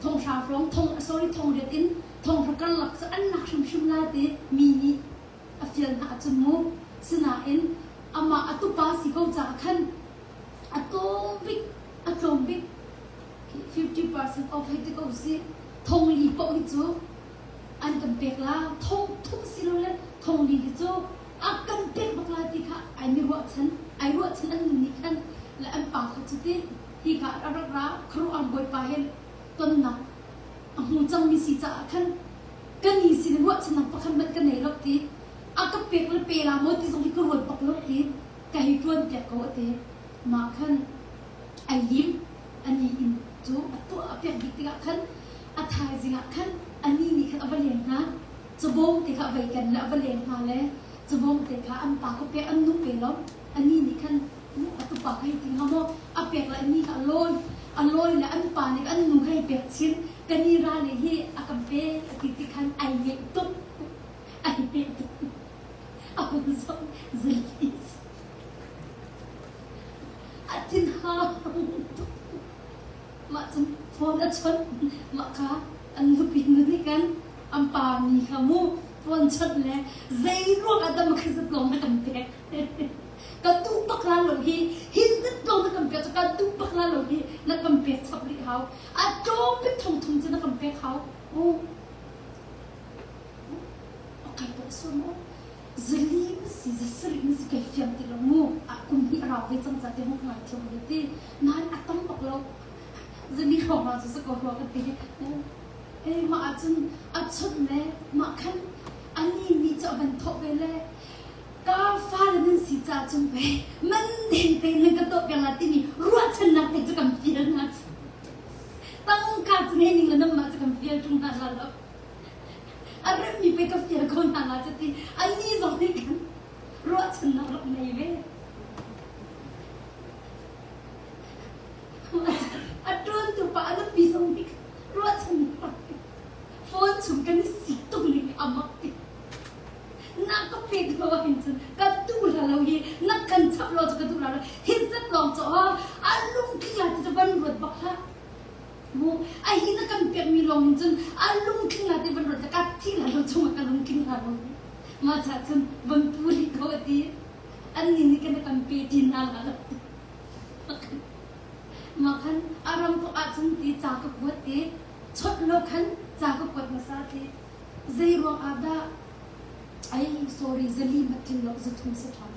S1: thonghra hrawng thong sorry thongriat in thonghra karlak cu an lak hrimhrim lai ti mi nih a fial hna ahcun mu sinain amah a tupa si ko caah khan a tlawm bik a tlawm bik 50% off hei ti ko si thong li paoh hi cu an kan pek la thong thum si lo le thong li hi cu a kan pek bak la ti kha ai mi ruahchan ai ruahchan an nun nih khan le an pa kha cu ti hi ka a rak ra khuaruah bawipa he tonnak a hmu cangmi si caah khan kan ni sin ruahchannak pakhat hmanh ka nei lo ti a ka pek le pe la maw ti zong hi ka ruat bak lo ti ka hei tuan piak ko a ti mah khan ai lim ani inn cu a tuah a piak dih tikah khan a thaizing ah khan ani nih khan a va leng hna cabawm te kha a vei ken le a va leng hna le cabawm te kha an pa kha pek an nu pe lo ani nih khan a tupa kha hei ti hnga maw a pek le ani kha a lawi a lawi le an pa nih an nu kha hei pek chin kani ra le hi a kan pe a ti ti khan ai ngeih tuk ai ngeih tuk a hun zong zalis A thinhang tuk. Mah cun phone a chawnh. Mah kha an nupi nu nih khan an pa mi kha mu phone chawnh le zei ruang ah dah makhi zat lawng na kan pek. Ka duh bak la lo hi hi zat lawng na kan pek cu ka duh bak la lo hi na kan pek chap rih hau. A tlawm bik thong thum cu na kan pek hau. Uh. Okay, pok suam mu. Zali na si, zasarih na si kai fiang ti lo mu. Ah kum hnih a rau ve cang ca ti hong ngai thiam ve ti. Nain a tam bak lo. Zali hrawng ah cu sa ko rua ka ti. Eh mah ahcun a chawnh le mah khan ani nih cu a van thawh ve le ka fale nan si caah cun ve man deng te nan ka tuah piak la timi ruahchannak te cu kan fial hna cu. Tangka cu ngei ning le nanmah cu kan fial ṭung hna la lo. A remmi pei ka fial ko hna la cuti annih zong nih khan ruahchannak rak nei ve. A ṭuantu pa a nupi zong nih ruahchannak rak nei. Phone chung kan i sik tuk ning a mak ti. Na ka pek lo ahhin cun ka duh la lo hi na kan chap lo cu ka duh la lo hi zat lawng cu a lungtling la ti cu van ruat bak hlah. Mu a hi na kan pekmi lawng in cun a lungtling la ti van ruat ka thi la lo chungah ka lungtling la lo mah ca cun van pu rih ko a ti an nih nih kan kan pe ti na la lo mah khan a ram thawk ahcun ti ca ka kuat ti chawnh lo khan ca ka kuat hmasa ti zei ruang ah dah ai sorry zali mat tling lo zathum si ṭhan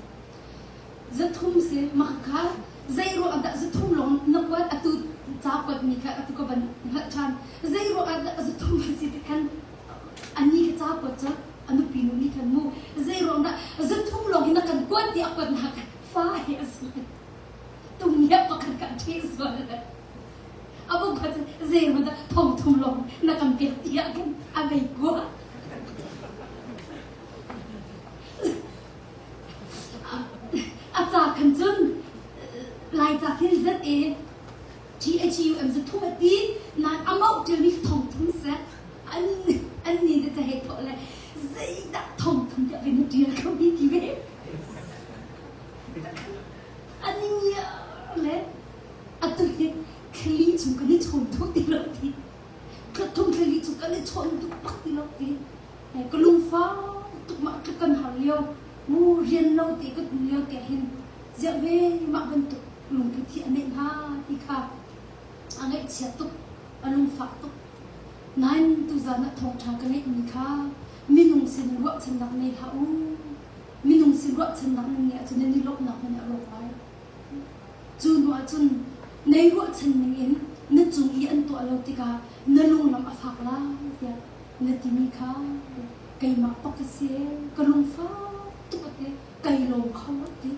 S1: 300 si mah kha zei ruang dah 300 lawng na kuat atu ca kuatmi kha atu ka van hngalh ṭhan zei ruang ah dah 300 a si ti khan ani ka ca kuat cu a nupi nu nih khan mu zei ruang dah. ti a kuatnak fa hi a si. Tung nih pakhat ka ṭhi sual le a bu kha cu zei dah thong thum lawng na kan pek ti ah khin a vei kua. A ca khan cun Laica khin zet i THUM cu thum a ti nain a mauh ṭialmi thong thum seh an an ni te ca hei thawh le zeidah thong thum tiah ve na ṭial ko hi ti ve. An i ngiar le atu hi thlali chung kan i chawn duh ti lo ti. Thum thlali chung kan i chawn duh bak ti lo ti. Ka lungfak tuk mah tluk kan har lio mu rian lo te kan um lio te hin ziah ve mah bantuk lungput hi a neih hnga ti kha a ngaihchia tuk a lungfak tuk. Nain tuzan ah thawngṭha ka ngeihmi kha minung sin ruahchannak nei hlah u. Minung sin ruahchannak nan ngeih ahcun nan i lawmhnak hmanh a rawk lai. Cu hnu ahcun nei ruahchan ningin na cung i an tuah lo tikah na lunglam a fak lai tiah na timi kha keimah pak ka si ka lungfak tuk a ti kai lawm kho lo ti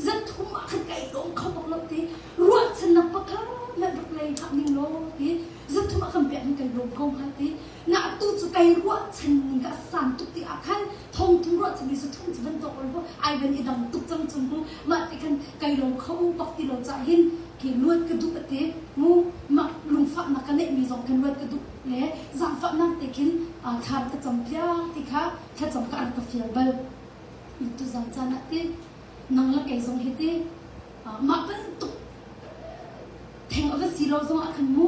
S1: zan thum ah khan kai lawm kho bak lo ti ruahchannak pakhat hmanh rak lei hlah ning law ti zan thum ah kan pek mi kai lawm ko hnga ti na atu cu kai ruahchan ning ka san tuk ti ah khan thong thum ruahchan mi su thum cu van tok ol ai van i dang tuk cang chung hu mah ti khan kai lawm kho bak ti lo cha hin ke luat ka duh ate mu mah lungfahnak ka neih mi zong khan luat ka duh le zaangfahnak te khin thlan ka cam piak ti kha thlacam ka an ka fial bal tu zan caan ah ti nang le kei zong hi ti mah bantuk theng a va si lo zong ah khan mu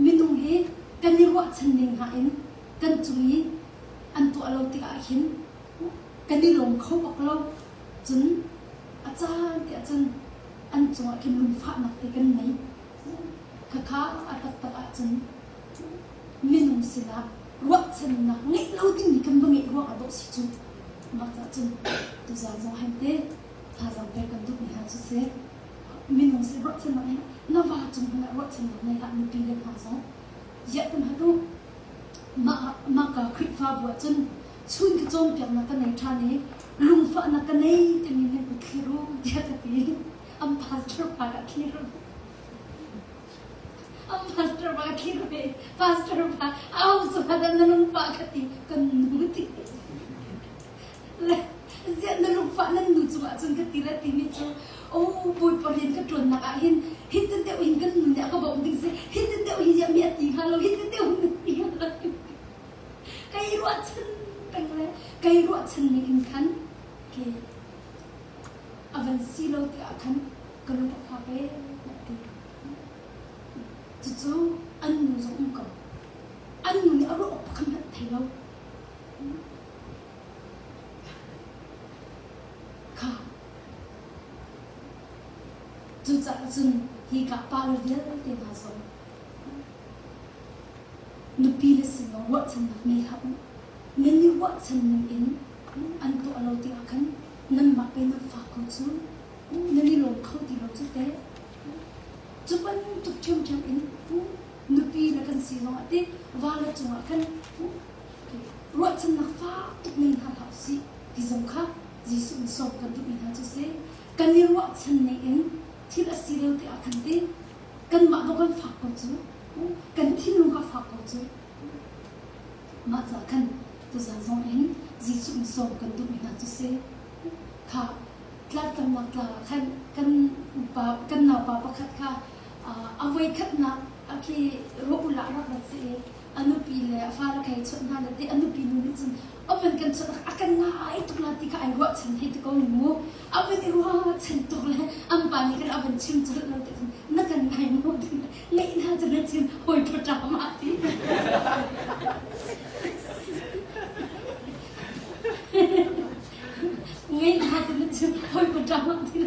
S1: minung hi kan i ruahchan ning hna in kan cung i an tuah lo tikah hin kan i lawm kho bak lo cun a caan tiah cun an cungah khin lungfahnak te kan nei khakha a taktak ahcun minung sinah ruahchannak ngeih lo dingmi kan va ngeih ruang ah dawh si cu mah cah cun tuzaan zong hen te thazaang pek kan duhmi hna cu si minung sin ruahchannak hi na va cung hmanh ah ruahchannak nei hlah nupi le hna zong ziah kan hal u mah mah ka Khrihfabu ah cun chun ka cawnpiaknak ka nei ṭhan i lungfahnak ka nei timi nan kut thlir u tiah ka ti an pastor pa ka thlir An pastor pa thlir ve. Pastor pa au cu hadan na lungfah ka ti kan nu ti. Le ziah na lungfah nan nu cungah cun ka ti le timi cu oh Bawipa rian ka ṭuannak ah hin hitin deuh hin kan nu nih a ka bawmh ding si hitin deuh hi ziah mi a ti hnga lo hitin deuh hin ti hnga lo kai ruahchan peng le kai ruahchan ning in khan ke a van si lo tikah khan ka lung a fak ee a ti. Cucu an nu zong um ko. An nu nih a ruah awk pakhat hmanh thei lo. Kha. Cucaah cun hi ka pa le vialte hna zong nupi le sin zong ruahchannak ngei hlah u. Nan i ruahchan ning in an tuah lo tikah khan nanmah pe nan fak ko cu. Nan i lawm kho ti lo cu teh. Cu bantuk ṭhiamṭhiam in nupi le kan si zongah ti va le cungah khan ruahchannak fak tuk ngei hna hlah usih ti zong kha Jesuh nih sawm kan duhmi hna cu si. Kan i ruahchan ning in thil a si lio ti ah khan ti kanmah dawh kan fak ko cu kan thinlung kha fak ko cu mah ca khan tuzan zong in Jesuh nih sawm kan duhmi hna cu si. Kha Tlartlamnak tlang ah khan kan upa kan naupa pakhat kha a voikhatnak a khi rawh ah rak rat si i a nupi le a fale kha i chawnh hna le ti a nupi nu nih cun a van kan chawnh a kan ngai tuk la ti kha ai ruahchan hei ti ko mu a van i ruahchan tuk le an pa nih khan a van chim colh lo ti cun na kan ngai maw ti ngeih hna cu na chim hawi ṭha ma ti Ngei hna cu na chim hawi pa ṭang ah ti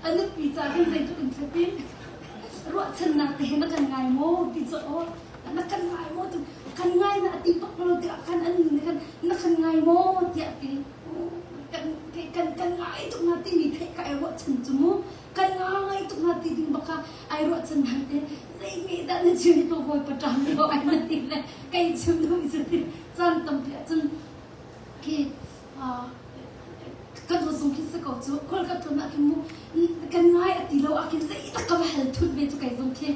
S1: a nupi ca khin zeitluk in thlap in ruahchannak te he na kan ngai maw ti cu aw na kan ngai maw tu kan ngai na ti bak lo tiah khan an nu nih khan na kan ngai maw tiah ti kan kan kan ngai tuk na timi theih ka ai ruahchan cu mu kan ngai tuk na ti ding bak kha ai ruahchan han te zei mi dah na chim ko hawi pa ṭang lo ai na ti le kei chim duh cu ti caan tampi ah cun khi kan zung khi si ko. cu. Khual ka tlun ah khin mu kan ngai a ti lo ah khin zeitak ka va hal thut ve cu kei zong khi.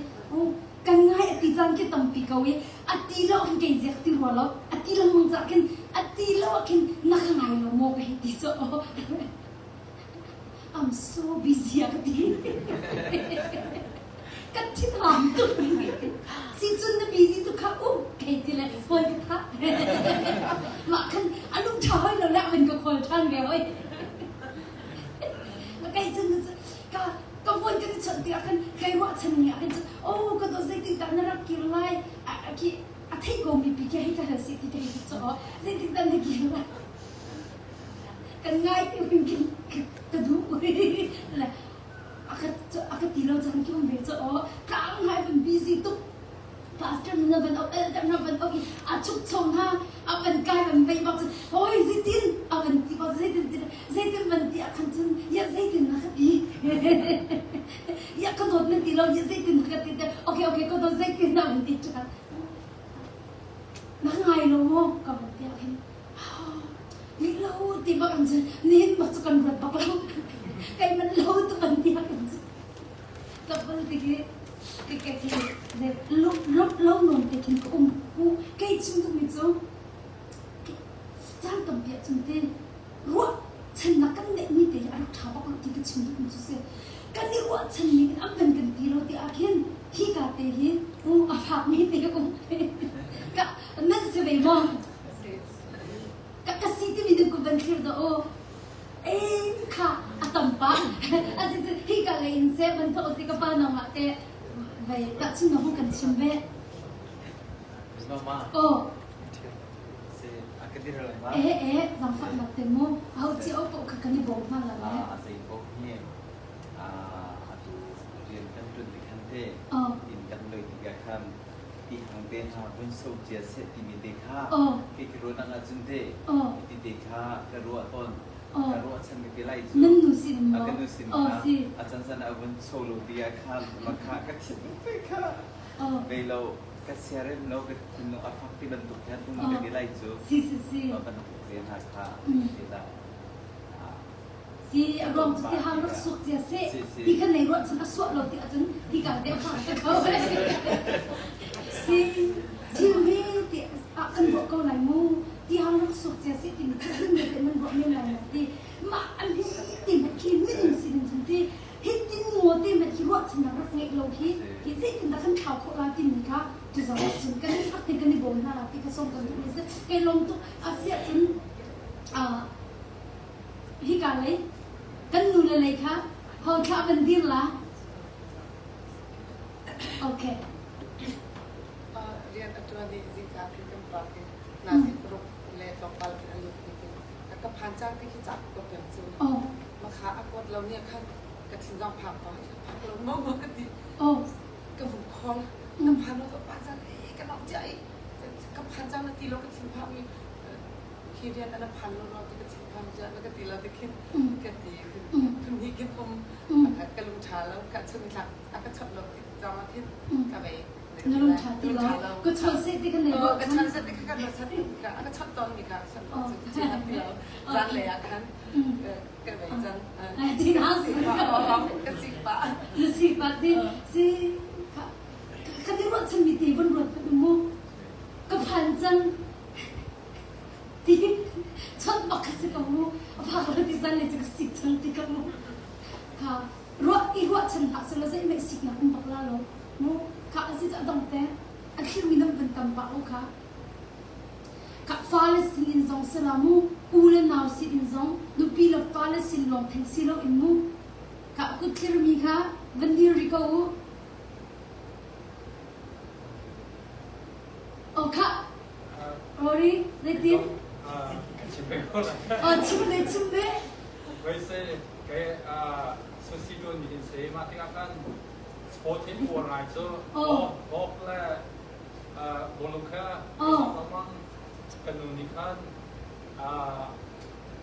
S1: Kan ngai a ti caan khi tampi ko i a ti lo ah khin kei ziak ti rua lo. A ti lengmang caah khin a ti lo ah khin na ka ngai lo maw ka hei ti cu. I'm so busy a ka ti. Ka thinhang tuk. Si cun na busy tuk kha um kei ti le phone ka thah. Mah khan a lung ṭha hoi lo le a van ka call ṭhan ve hoi. Kei cun ka ka phone kan i chawnh tikah khan kai ruahchan mi ah khan cun oh ka dawt zeitik dah na rak kir lai khi a theih ko mi pi khi hei ka hal sih ti ka hei ti caw zeitik dah na kir lai kan ngai ti kin ka duh le a ka a ka ti lo cang ki um ve cho aw ka ang ngai van busy tuk pastor na van ok el na van ok a chuk chong ha a van kai van vei bak cun hoi zeitin a van ti bak zeitin ti zeitin van ti a khan cun ya zeitin na ka ti ya ka dawt na ti lo ya zeitin na ka ti te okay okay ka dawt zeitin na van ti chan na ngai lo mo ka van ti ah khin Lih lo ti bak an cun nihin bak cu kan ruat bak lo. Kai man lo tu kan ti kan cu. Ka bal ti khi ke ke khi lo lo lo non te khin ka um ku kei chim duh mi cu caan tampi ah cun te ruah channak kan neih mi te hi a rak ṭha bak lo ti ka chim duh mi cu si. Kan i ruahchan mi in an van kan ti lo ti ah khin hi ka te hi a fak mi te um ka nan si ve maw? Ka ka si timi nan kut van thlir dah u. Ei kha a tam pa. A si cu hi ka lei in seh van thawk si ka pa nangmah te vei tahchun na hung kan chim ve.
S2: Mama.
S1: Oh.
S2: Se a ka dir lai ma.
S1: Eh eh zangfah nak te mu. Ho chi o po kha kan i bawm hna la le.
S2: A zei ko hi a atu rian kan ṭuan tik khan te in kan loi tikah khan ti hang te hna vun so cia seh timi te kha kei ka ruah nak ahcun te ti te kha ka ruah tawn ka ruah chan ka ti lai cu
S1: nan nu sin
S2: maw ka nu sin kha a can san a vun so lo ti ah khan ma kha ka thin te kha vei lo ka siarem lo ka thinlung a fak ti bantuk hian um ka ti lai cu
S1: si si si
S2: bantuk te hna kha ti la
S1: Si a ruang cu ti hang rak suak cia seh ti khan nei ruah cun a suah lo ti ahcun ti ka te a te kho si thil hi ti ah kan ruah ko lai mu ti hang rak suak cia seh ti mi thil te nan ruah men lai ti mah an hi ti mat khi minung sin in cun ti hi tin ngo te mat khi ruah cun rak ngeih lo hi hi zeitin dah kan thlau khawh la ti mi kha tu zong cun kan rak te kan i bawm hna la ti ka som kan duh mi si kei lom tuk asiah cun Hika lei kan nule lei kha ho thlah van dir la. Okay.
S3: Rian a ṭuan i zingka khi kan pa khi na ti paruk le tlawmpal khin a lut ni khi ka phan cang ti khi ca ka pek cu makha a kuat lo ni khan ka thin zong phang pa phak lo mo mo ka ti ka vung khol ka phan lo ka phan cang ka nok cia i ka phan cang na ti lo ka thin phang mi Khi rian an phan lo ti ka thinphang ziah na ka ti lo ti khin ka ti phun hnih khin um ka lung ṭha lo ka chun thlak a ka chawt lo tik zong ah khin ka vei
S1: Na lung ṭha ti lo ka chawt seh ti kan nei
S3: ka chawt seh ti ka kan chawt ka ka chawt tawn mi kha chawt ti lo zan lei ah khan ka vei cang
S1: ti na si
S3: ka sik pa
S1: na sik pa ti si ka ti ruat chan mi te von ruat mu ka phan cang Ti chawnh bak kha si ko mu. A phak lo ti zan le cu ka sik cang ti ka mu. Kha ruah i ruahchan hlah selaw zeihmanh siknak um bak la lo. Mu kha a si cu a dong te. A thlirmi nan van tam pah u kha. Kha fale sin in zong sela mu, u le nau sin in zong, nupi le fale sin lawng theng si lo in mu. Kha kut thlirmi kha van dir ri ko u. Oh khah. Rory, zeitin?
S4: Chim ve ko lai.
S1: Oh, chim ve, chim ve.
S4: Voi se ke susi tuan mi hin se ma tikah kan sport hin uar ngai cu golf le bawlung kha lengmang kan nu nih khan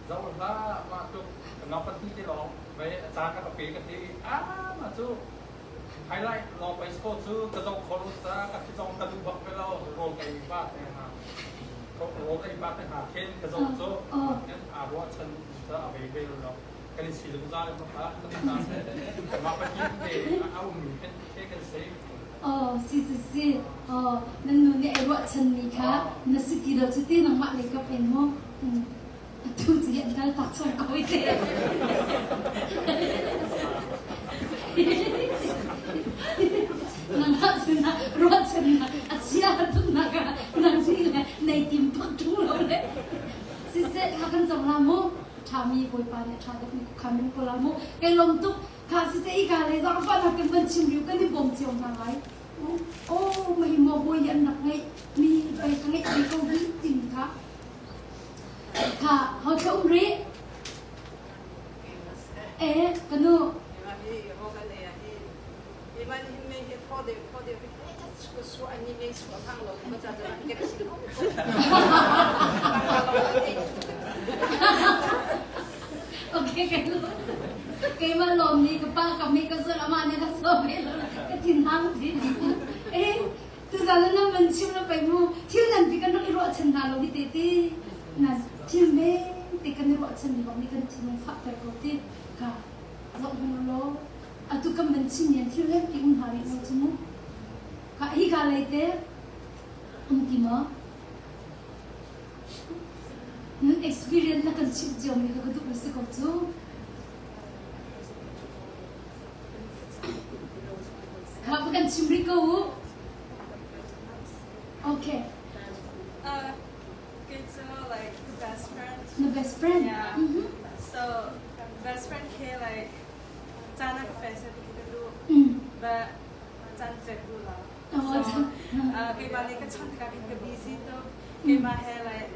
S4: zoh hlah mah tluk nau pahnih te lawng vei a caan ka ka pe ka ti ah mah cu Highlight law pei score cu ka zoh kho lo caah ka thi zong ka duh bak ve lo. Rawl ka ei pah te hna. Rawl ka ei pah te hna khin ka zoh cu aa ruahchan cu a vei ve lo. Kan i si zungzal ma kha mah pahnih te a ummi khan the kan si.
S1: Oh, si si si. Oh, nan nu nih ai ruahchanmi kha na si ti lo cu ti nangmah lei kap in mu. Atu cu an kal tak cang ko i te. Nangmah sinah ruahchannak a chia tuknak ah nang nih le nei tim bak ṭung lo le. Siseh, thla kan cam la mu. Ṭhami Bawipa nih a ṭha deuhmi khuakhan min ko la mu. Kai lawm tuk. Kha siseh i ka le zaangfahnak kan van chim riu kan i bawm cio hna lai. Oh, mei maw bawi an rak ngeih mi pei ka ngeih ve ko hi timi kha Kha ho thla um rih? Eh, ka nu. Okay, ka nu. Keimah lawm nih ka pa ka mi ka zul amah nih ka so ve lo ka thin hang ti. Eh, Tuzaan ah nan van chim lo pei mu thil nan ti kan rak i ruahchan hna lo hi te ti na thil men te kan i ruahchan mi bang nih kan thinlung fahter ko ti ka zoh hmang law atu kan van chim yan thil lem ti um hna rih lo cu mu ka hi ka lei te um ti maw nan experience na kan chimh cio mi ka ka duh si ko cu Kha kan chim rih ko u. Okay.
S5: Kei cu like the best friend.
S1: The best friend.
S5: Yeah.
S1: Mm-hmm.
S5: So best friend ke like caan a ka pe seh ti ka duh. But caan pek duh lo.
S1: Oh,
S5: So keimah nih ka chawnh tikah khin ka busy tuk. Keimah he like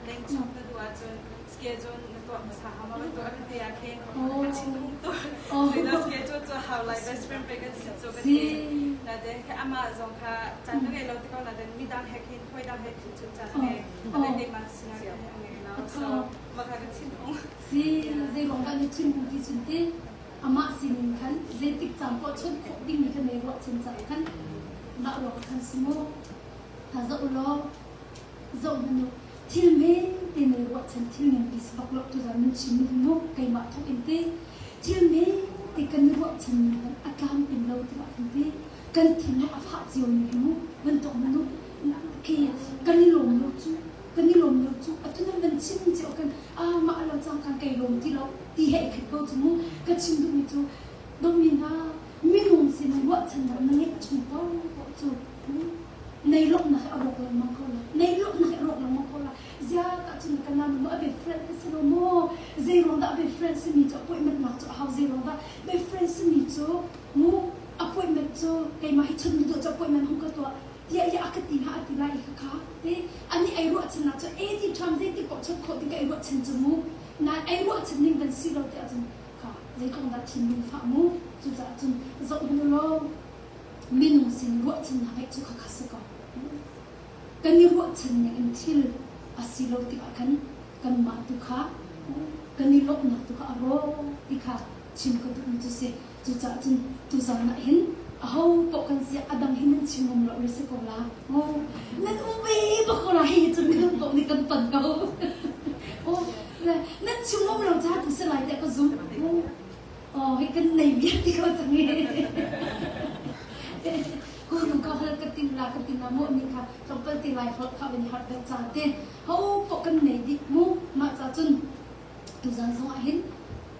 S5: leng chawnh ka duh ahcun schedule na tuah hmasa hau ma bantuk a ka ti ah khin ka thinhung tuk. Zeidah schedule cu hau lai best friend pe kan si cu ka ti. Nain kha amah zong kha caan ka ngei lo ti ko nain midang he khin hawi dang he khin cun caan a ngei. Nain keimah sinah khin a ngei lo. So mah kha ka thinhung.
S1: Si zeiruang dah na thinhung ti cun ti amah sining khan zeitik caan poah chawnh khawh dingmi kha nei ruahchan cang khan mah ruang khan si mu. Tha zoh u law zoh hmanh u thil men te nei ruahchan thil nganpi si bak lo tuzan nan chim mi hi mu keimah thawk in te thil men te kan i ruahchan mi hmanh a tlamtling lo tikah khan te kan thinlung a fah cio mi hi mu bantuk hmanh u khi kan i lawm lo cu kan i lawm lo cu atu nan van chim cio kan ah mah lo cang kan kai lawm ti lo ti he i khat ko cu mu ka chim duhmi cu dawtmi hna minung sin ruahchannak na ngeih chung paoh cu nei lawmhnak hi a rawk lengmang ko la nei lawmhnak hi a rawk lengmang ko la zia tah cun ka nan mu a be friend ka si lo maw zei ruang dah a be friend simi cu appointment nak cu a hau zei ruang dah be friend simi cu mu appointment cu keimah hi chun duh cu appointment hung ka tuah tiah i a ka ti hna a ti lai i ka kha te ani ai ruahchan nak cu e ti ṭham zei ti poh chot khawh ti ka ai ruahchan cu mu na ai ruahchan ning van si lo ti ahcun kha zeitluk dah thinlung fah mu cucaah cun zoh hmanh law minung sin ruahchannak ngeih cu khakha si ko. Kan i ruahchan ning in thil a si lo tikah khan kanmah tu kha kan i lawmhnak tu kha a rawk ti kha chim ka duhmi cu si. Cucaah cun tuzan ah hin aho paoh kan si a dang hi nan chim ngam lo si ko la. Oh, nan um ve bak ko la hi cu minung paoh nih kan ton ko. Oh, nan chim ngam lo caah tu si lai tiah ka zum. Oh, hi kan nei vial ti ko cang i. Ku nu ka hal ka tin la ka tin la mo ni kha tlawmpal ti lai holh kha van i harh deuh ca te ho poh kan nei dih mu mah ca cun tuzan zong ah hin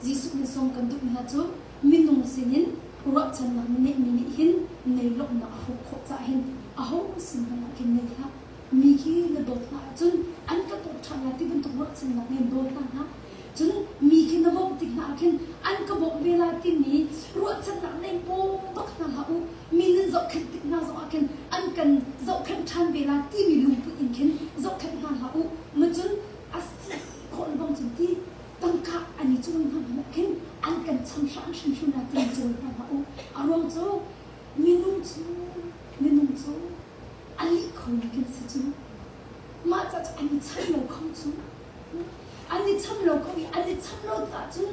S1: Jesuh nih sawm kan duh mi hna cu minung sinin ruahchannak na neih mi nih hin nei lawmhnak a hrawk khawh caah hin aho sin hmanh ah khin nei hlah mi khi na dawt hna ahcun an ka dawt ṭhan lai ti bantuk ruahchannak nih dawt hna hlah Cun mi khi na bawmh tik hna ah khin an ka bawmh ve lai timi ruahchannak nei paw bak hna hlah u. Mi nan zohkhenh tik hna zongah khin an kan zohkhenh ṭhan ve lai timi lungput in khin zohkhenh hna hlah u. Ma cun a si khawh le bang cun ti tangka an i cawi hna hmanh ah khin an kan cham hram hrimhrim lai timi cawi hna hlah u. A ruang cu minung cu minung cu a lih khomi kan si cu. Mah ca cu an i chan lo kho cu. An i cham lo ko i an i cham lo tikah cun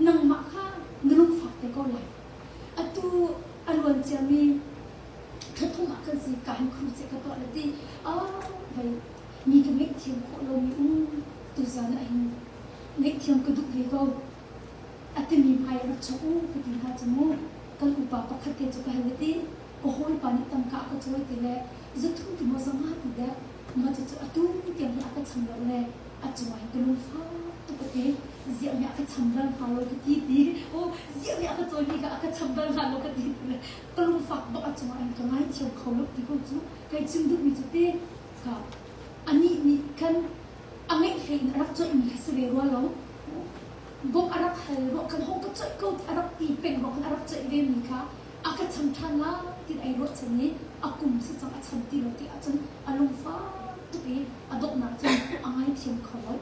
S1: nangmah kha na lungfak te ko lai. Atu a luan ciami thla ah kan si ka hin khru che ka tuah le ti ah vei mi ka ngaihthiam khawh lomi um tuzan ah hin ngaihthiam ka duh ve ko. A timi hmai rak chuak u ka ti hna cu mu. Kan upa pakhat te cu ka hal ti ka hawipa nih tangka a ka cawi ti le zathum ti maw zanga ti dek ma cucu atu tiang hi a ka cham lo le a cungah hin ka lungfak tuk a ti. Ziah mi a ka cham bal hnga lo ka ti ti. Oh, ziah mi a ka cawimi kha a ka cham bal hnga lo ka ti ti le ka lungfak bak a cungah hin ka ngaithiam kho lo ti ko cu kai chim duhmi cu te ka anih nih khan a ngeih hlei in a rak coihmi kha si ve rua lo. Bawmh a rak hal ruah khan hong ka coih ko ti a rak ti peng ruah khan a rak coih vemi kha a ka cham ṭhan lai ti ai ruahchan i a kum si cang a cham ti lo ti ahcun a lungfak tuk i a donghnak cun a ngaithiam kho lo.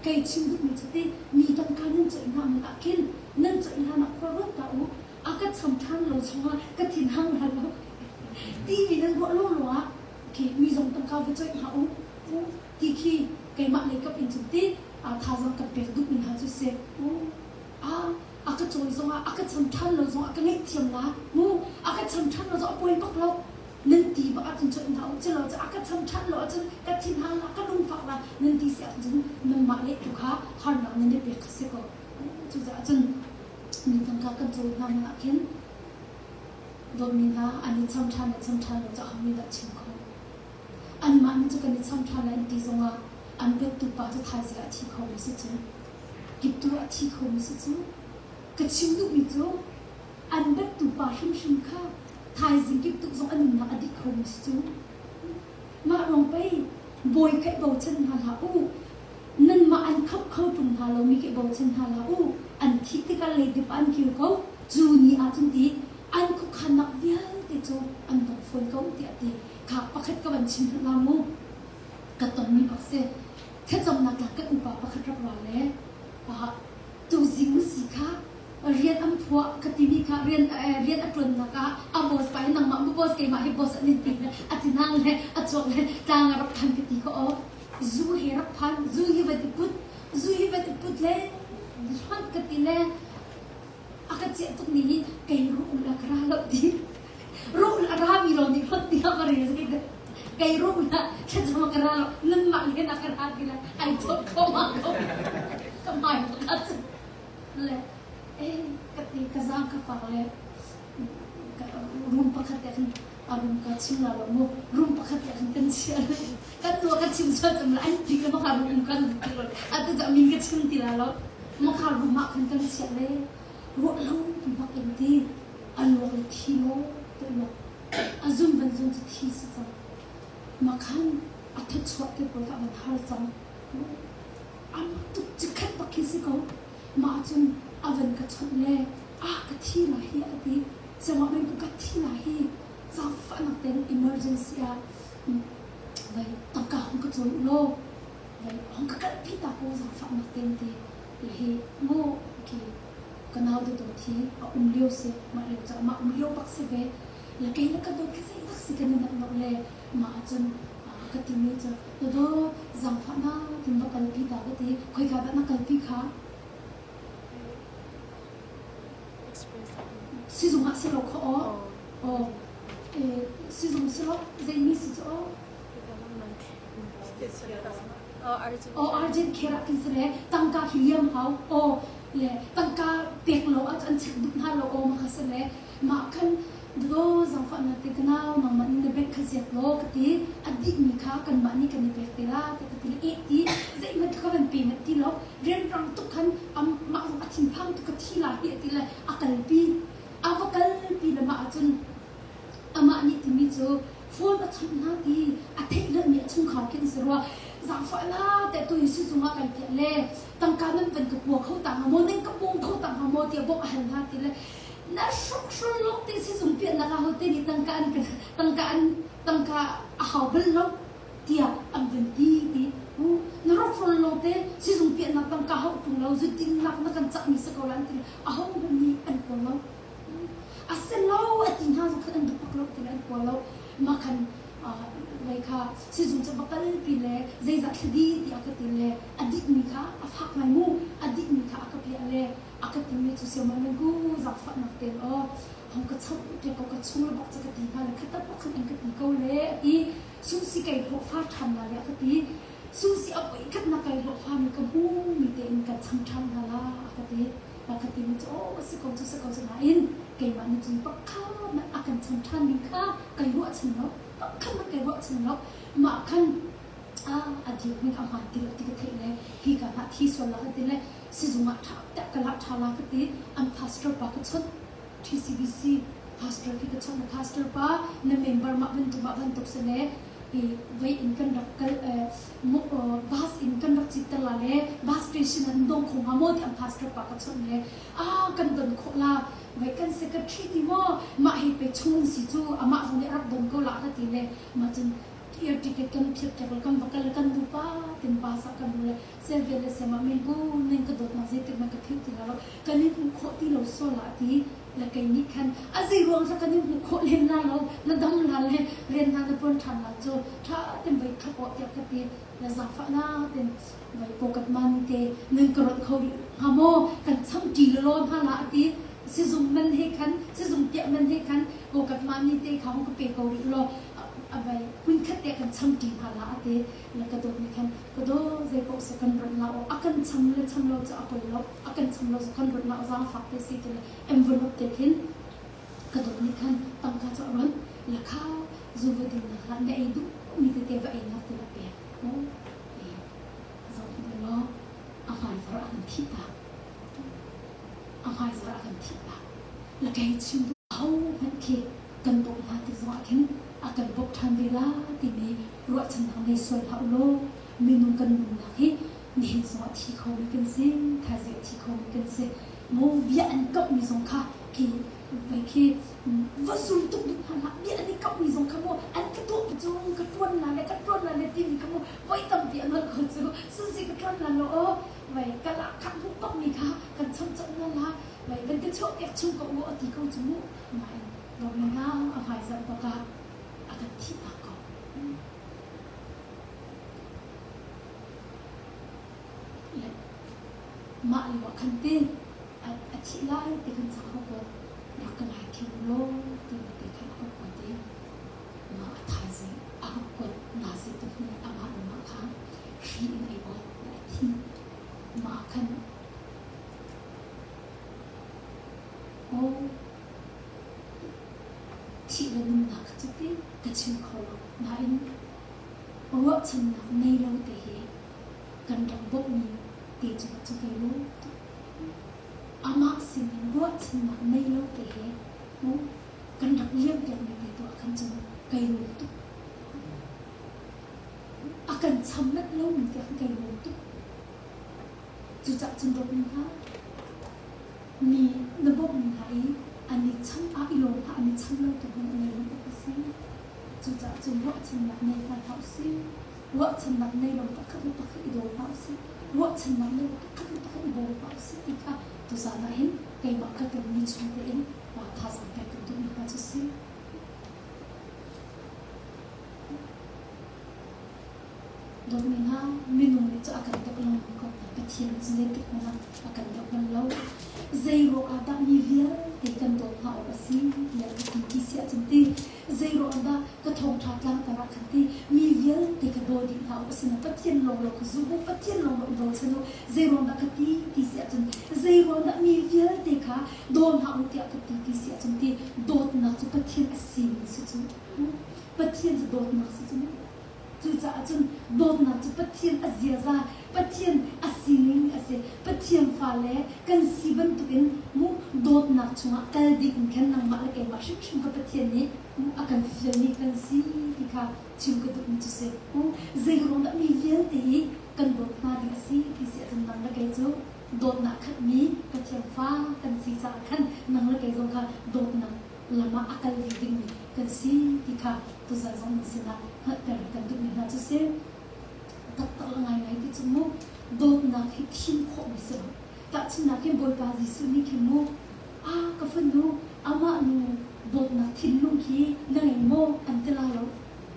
S1: Kei chim duhmi cu ti mi tangka nan coih hna man ah khin nan coih hlan ah khua ruat ta u a ka cham ṭhan lo chungah ka thin hang hna lo timi nan ruah lawlaw ah khi mi zong tangka va coih hna u ti khi keimah lei kap in cun ti thazaang kan pek duhmi hna cu si. A ka cawi zongah a ka cham ṭhan lo zongah ka ngaihthiam la mu a ka cham ṭhan lo zong a pawi bak lo nan ti bak ahcun cun hna u cilo cu a ka cham ṭhan lo ahcun ka thinhang la ka lungfak la nan ti si ahcun nanmah le tu kha harnak nan i pek kha si ko. Cucaah cun mi tangka kan cawi hna hmanh ah khin dawtmi hna an i cham ṭhan le cham ṭhan lo cu aho nih dah chim kho. Anmah nih cu kan i cham ṭhan lai an ti zongah an biaktu pa cu thaizing ah a thi khomi si cu. Kiptu a thi khomi si cu. Ka chim duhmi cu an biaktu pa hrimhrim kha thaizing kiptuk zong a nunnak a dih khomi si cu. Mah ruang pei bawi kha i bochan hna hlah u. Nanmah an khamh kho ṭung hna lomi khi i bochan hna hlah u. An thih tikah leidip ah an kir ko. Cu ni ah cun ti an khuakhannak vialte cu an dong fawn ko tiah a ti. Kha pakhat ka van chim hna la mu. Ka tonmi bak si. Thlacamnak tlang kan upa pakhat rak ra le tuzing si kha rian an phuah ka timi kha rian rian a ṭuannak ah a boss pa hi nangmah mu boss keimah hi boss an in ti le a tinang le a chuak le tlang a rak phan ka ti kha aw zu he rak phan zu hi van i put zu hi van i put le hlonh ka ti le a ka ciah tuk ni hi kei ruh la ka ra lo ti ruh la ra mi lo nih hlonh ti ka rel zei kei ruh la thlacam ka ra lo nanmah len a ka ra ti la ai chawt kho ma ko ka hmai pakhat le eh ka ti ka zaang ka fak le room pakhat te khan a room ka chim la lo mu room pakhat te khan kan chia kan nuwa ka chim sual cam la an ti ka maka room kan ti lo atu ca min ka chim ti la lo maka room ah khan kan chia le ruah lo tu bak in ti a luak le thi lo te luak a zum van zum cu thi si cang makhan a thachuah te pawl kha van har cang am tuk chikhat bak khi si ko mah cun a van ka chawnh le a ka thi la hi a ti siangah men ka thi la hi zaangfahnak ten emergency ah vai tangka hong ka cawi law vai hong ka kalpi ta ko zaangfahnak ten ti le hi mu khi ka nau te to thi a um lio si mah lio ca mah um lio bak si ve le kei le ka dawt ka zei tak si kan i nak nok le mah ahcun ka timi cu na dawt zaangfahnak in va kalpi ta ka ti khoika dah na kalpi kha sizung ah si lo kha aw aw sizung si lo zeimi si cu aw aw urgent care ah kin si le tangka khi liam hau aw le tangka pek lo ah an check duh hna lo aw ma kha si le mah khan Dawh zaangfahnak te ka nau nangmah nih na bank kha ziak law ka ti. A dihmi kha kanmah nih kan i pek te la tiah ka ti le eh ti zeihmanh kha ka van pe manh ti lo. Rianrang tuk khan mah zong a thinphang tuk ka thi la hi a ti le a kalpi. A va kalpi le mah ahcun amah nih timi cu phone a chawnh hna ti a theih lomi a chungkhar khi an si rua. Zaangfahnak te tu hi sizung ah kai piah le tangka nan van ka kua kho ta hnga maw nan ka bawm kho ta hnga maw tiah bawmh a hal hna ti le na hrokhrol lawng te sizung piahnak ah hote nih tangka an tangka an tangka a hau bal lo tiah an van ti ti na hrokhrol lawng te sizung piahnak tangka hau tung lo zutinnak na kan cahmi si ko la an ti a ho hmanh nih an kawl lo a se lo a ti hna zong khan an duh bak lo ti an kawl lo mah khan lei kha sizung cu va kalpi le zeizah thladi tiah ka ti le a dihmi kha a fak ngai mu a dihmi kha a ka piah le a ka timi cu siamah nan ku zaangfahnak tein aw hong ka chawnh te ko ka chung le bak cu ka ti hna le khatat bak khan an ka ti ko le a ti susi kai hlawhfa ṭhan la le a ka ti susi a voi khat na kai hlawhfa mi ka hmu mi tein kan cham ṭhan hna la a ka ti. A ka timi cu aw si ko cu si ko cu nain keimah nih cun pakhat na a kan cham ṭhan ding kha kai ruahchan lo. Pakhat na kai ruahchan lo. Mah khan a dir ning a hmaan ti lo ti ka theih le hi ka hna thi sual la ka ti le sizung ah ṭha tiah ka lah ṭha la ka ti. An pastor pa ka chawnh. TCBC pastor khi ka chawnh. Pastor pa na member mah bantuk mah bantuk si le i vei in kan rak kal bus in kan rak cit la le bus station an dong kho hnga maw ti an pastor pa ka chawnh le a kan don khawh la vai kan secretary ti maw mah hi pe chung si cu amah zong nih rak don ko la ka ti le mah cun air ticket kan phiat piak le kan va kal le kan nupa tin bus ah kan le sevel le sema min bu ning ka dawt nak zeitik man ka philh ti la lo kan in hmuh khawh ti lo so la ti le kei nih khan a zei ruang sa kan in hmuh khawh len la lo na dam la le rian hna na tuan ṭhan la cu ṭha ten voi thap awh tiah ka ti le zaangfah na ten voi pokat man te nan ka rawt kho rih hnga maw kan cham ṭi le law hna la ati sizung man he khan sizung piah man he khan pokat man ni te kha hong ka pe ko rih law a vai hun khat te kan cham ṭi hna la ati le ka dawt nih khan ka daw zei paoh se kan rat la aw a kan cham le cham lo cu a poi lo a kan cham lo cu kan rat la zaangfak te si ti le envelope te khin ka dawt nih khan tangka cu a ron la kha zu va din nak lah na ei duh mi tete va ei nak te la pek mu e zoh hmanh law a hmaizar a kan thih tak a hmaizar a kan thih tak la kei chim ho hmanh khi kan bawmh hna tik zongah khin a kan bawmh ṭhan ve la timi ruahchannak nei sual hlah u law minung kan nunnak hi nihin zongah thi khomi kan si thaizing a thi khomi kan si maw bia an kamhmi zong kha khi vai khi va zum tuk duh hna hlah bia an i kamhmi zong kha maw an ka tuah cu ka ṭuan la le ka ṭuan la le timi kha maw voi tampi an holh ko cu susi ka ṭuan la lo aw vai ka lak khak hmuh bakmi kha kan cham cham la la vai van ka chuah piak chung ko u a ti ko cu mu nain dawtmi hna a hmaizarh bak ah a kan thihtak ko. Le mah lio ah khan te a thih lai ti khan ca ka kuat rak ka ngai thiam law timi te khan a ka kuat i mah a thaizing a ka kuat nazi tu hnu amah le mah kha hri in ei awk a thi mah khan aw Thih le nunnak kha cu ti ka chim kho lo. Nain ruahchannak nei lo te hi kan rak bawmhmi te cungah cu kai lawm tuk. Amah sinin ruahchannak nei lo te hi kan rak liampiakmi te tu ah khan cun kai lawm tuk. A kan cham manh lomi te khan kai lawm tuk. Cucaah cun dawtmi hna, mi na bawmhmi hna i an i cham ah i lawm hlah, an i cham lo tu hmanh ngei lo awk a si. Cucaah cun ruahchannak nei hna hlah usih. Ruahchannak nei lo pakhat le pakhat i daw hlah usih. Ruahchannak nei lo pakhat le pakhat i bawm hlah usih ti kha tuzaan ah hin keimah ka tonmi chung tein thazaang pek kan duhmi hna cu si. Dawtmi hna, minung nih cu a kan dawt lengmang ko hna. Pathian nih cun zeitik hmanh ah a kan dawt bal lo. Zei ruang ah dah mi vialte kan dawt hna awk a si tiah ka ti ti si ahcun ti zei ruang ah dah ka thawngṭha tlangtar ah khan ti mi vialte ka daw dih hna awk a si na Pathian lawnglawng ka zum u, Pathian lawnglawng i bochan u. Zei ruang dah ka ti ti si ahcun zei ruang dah mi vialte kha daw hna u tiah ka ti ti si ahcun ti dawtnak cu Pathian a sining si cu. Pathian cu dawtnak si cu mu. Cucaah cun dawtnak cu Pathian a ziaza, Pathian a sining a si. Pathian fale kan si bantukin mu dawtnak chungah kal ding in khan nangmah le keimah hrimhrim kha Pathian nih mu a kan fialmi kan si ti kha chim ka duhmi cu si. Mu zei ruang dah mi vialte hi kan dawt hna ding a si ti si ahcun nang le kei cu dawtnak khatmi Pathian fa kan si caah khan nang le kei zong kha dawtnak lam ah a kal ve dingmi kan si ti kha tuzan zong nan sinah hngalhter kan duhmi hna cu si. Taktak le ngaingai ti cu mu dawtnak hi thim khawhmi si lo. Tahchunhnak hin Bawipa Jesuh nih khin mu a ka fanu amah nu dawtnak thinlung khi na ngei maw an ti lai lo.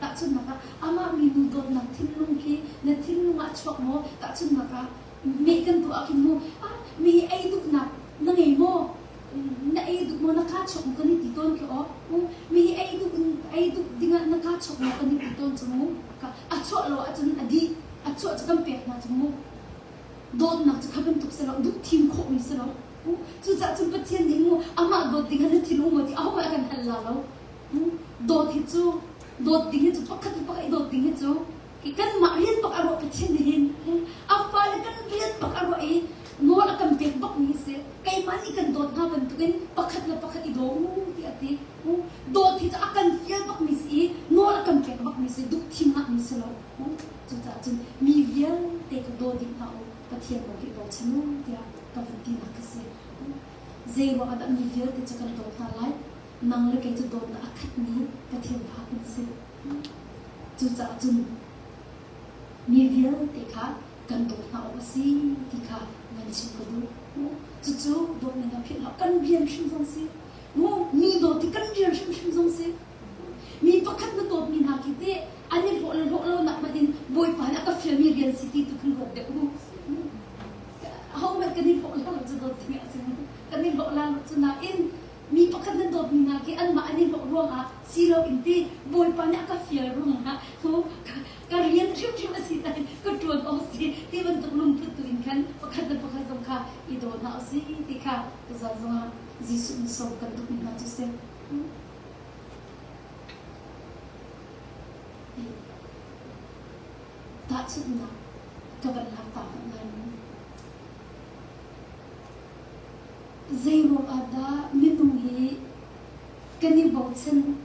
S1: Tahchunhnak ah amah minu dawtnak thinlung khi na thinlung ah chuak maw? Tahchunhnak ah meh kan tuah ah khin mu ah mi ei duhnak na ngei maw? Na ei duh maw na kaa chok maw kan i ti tawn khi aw mi hi ei duh ei duh dingah na kaa chok maw kan i ti tawn cu mu a chuah lo ahcun a dih a chuah cu kan pek hna cu mu dawtnak cu kha bantuk si lo duh thim khawhmi si lo. Cucaah cun Pathian nih mu amah dawt ding ah na thinlung maw ti ahohmanh a kan hal la lo. Dawt hi cu dawt ding hi cu pakhat le pakhat i dawt ding hi cu kanmah rian bak a ruah Pathian nih hin a fale kan rian bak a ruah i nawl a kan pek bak mi si. Keimah nih kan dawt hna bantukin pakhat le pakhat i daw u tiah a ti. Dawt hi cu a kan fial bak mi si i nawl a kan pek bak mi si duh thimnak mi si lo. Cucaah cun mi vialte kha daw dih hna u Pathian lawng hi bochan u tiah ka vun tinak ka si. Zei ruangah dah mi vialte cu kan dawt hna lai? Nang le kei cu dawtnak a khatmi Pathian fa kan si. Cucaah cun mi vialte kha kan dawt hna awk a si ti kha van chim ka duh. Cucu dawtnak a philh hlah. Kan rian hrim zong si. Mi dawt hi kan rian hrimhrim zong si. Mi pakhat na dawtmi hna khi teh an i hlawh le hlawh lo nak hmanh in Bawipa nih a ka fialmi rian si ti tu khan ruat deuh u. Ahohmanh kan i hlawh la lo cu dawt ding ahcun kan i hlawh la lo cu nain mi pakhat na dawtmi hna khi anmah an i hlawh ruangah si lo in ti Bawipa nih a ka fial ruangah ka rian hrimhrim a si nain ka ṭuan awk si ti bantuk lungput tu in khan pakhat le pakhat zong kha i daw hna usih ti kha tuzaan zongah Jesuh nih sawm kan duhmi hna cu si. Tahchunhnak ka van lak ta hmanh lai mu. Zeiruang ah dah minung hi kan i bochan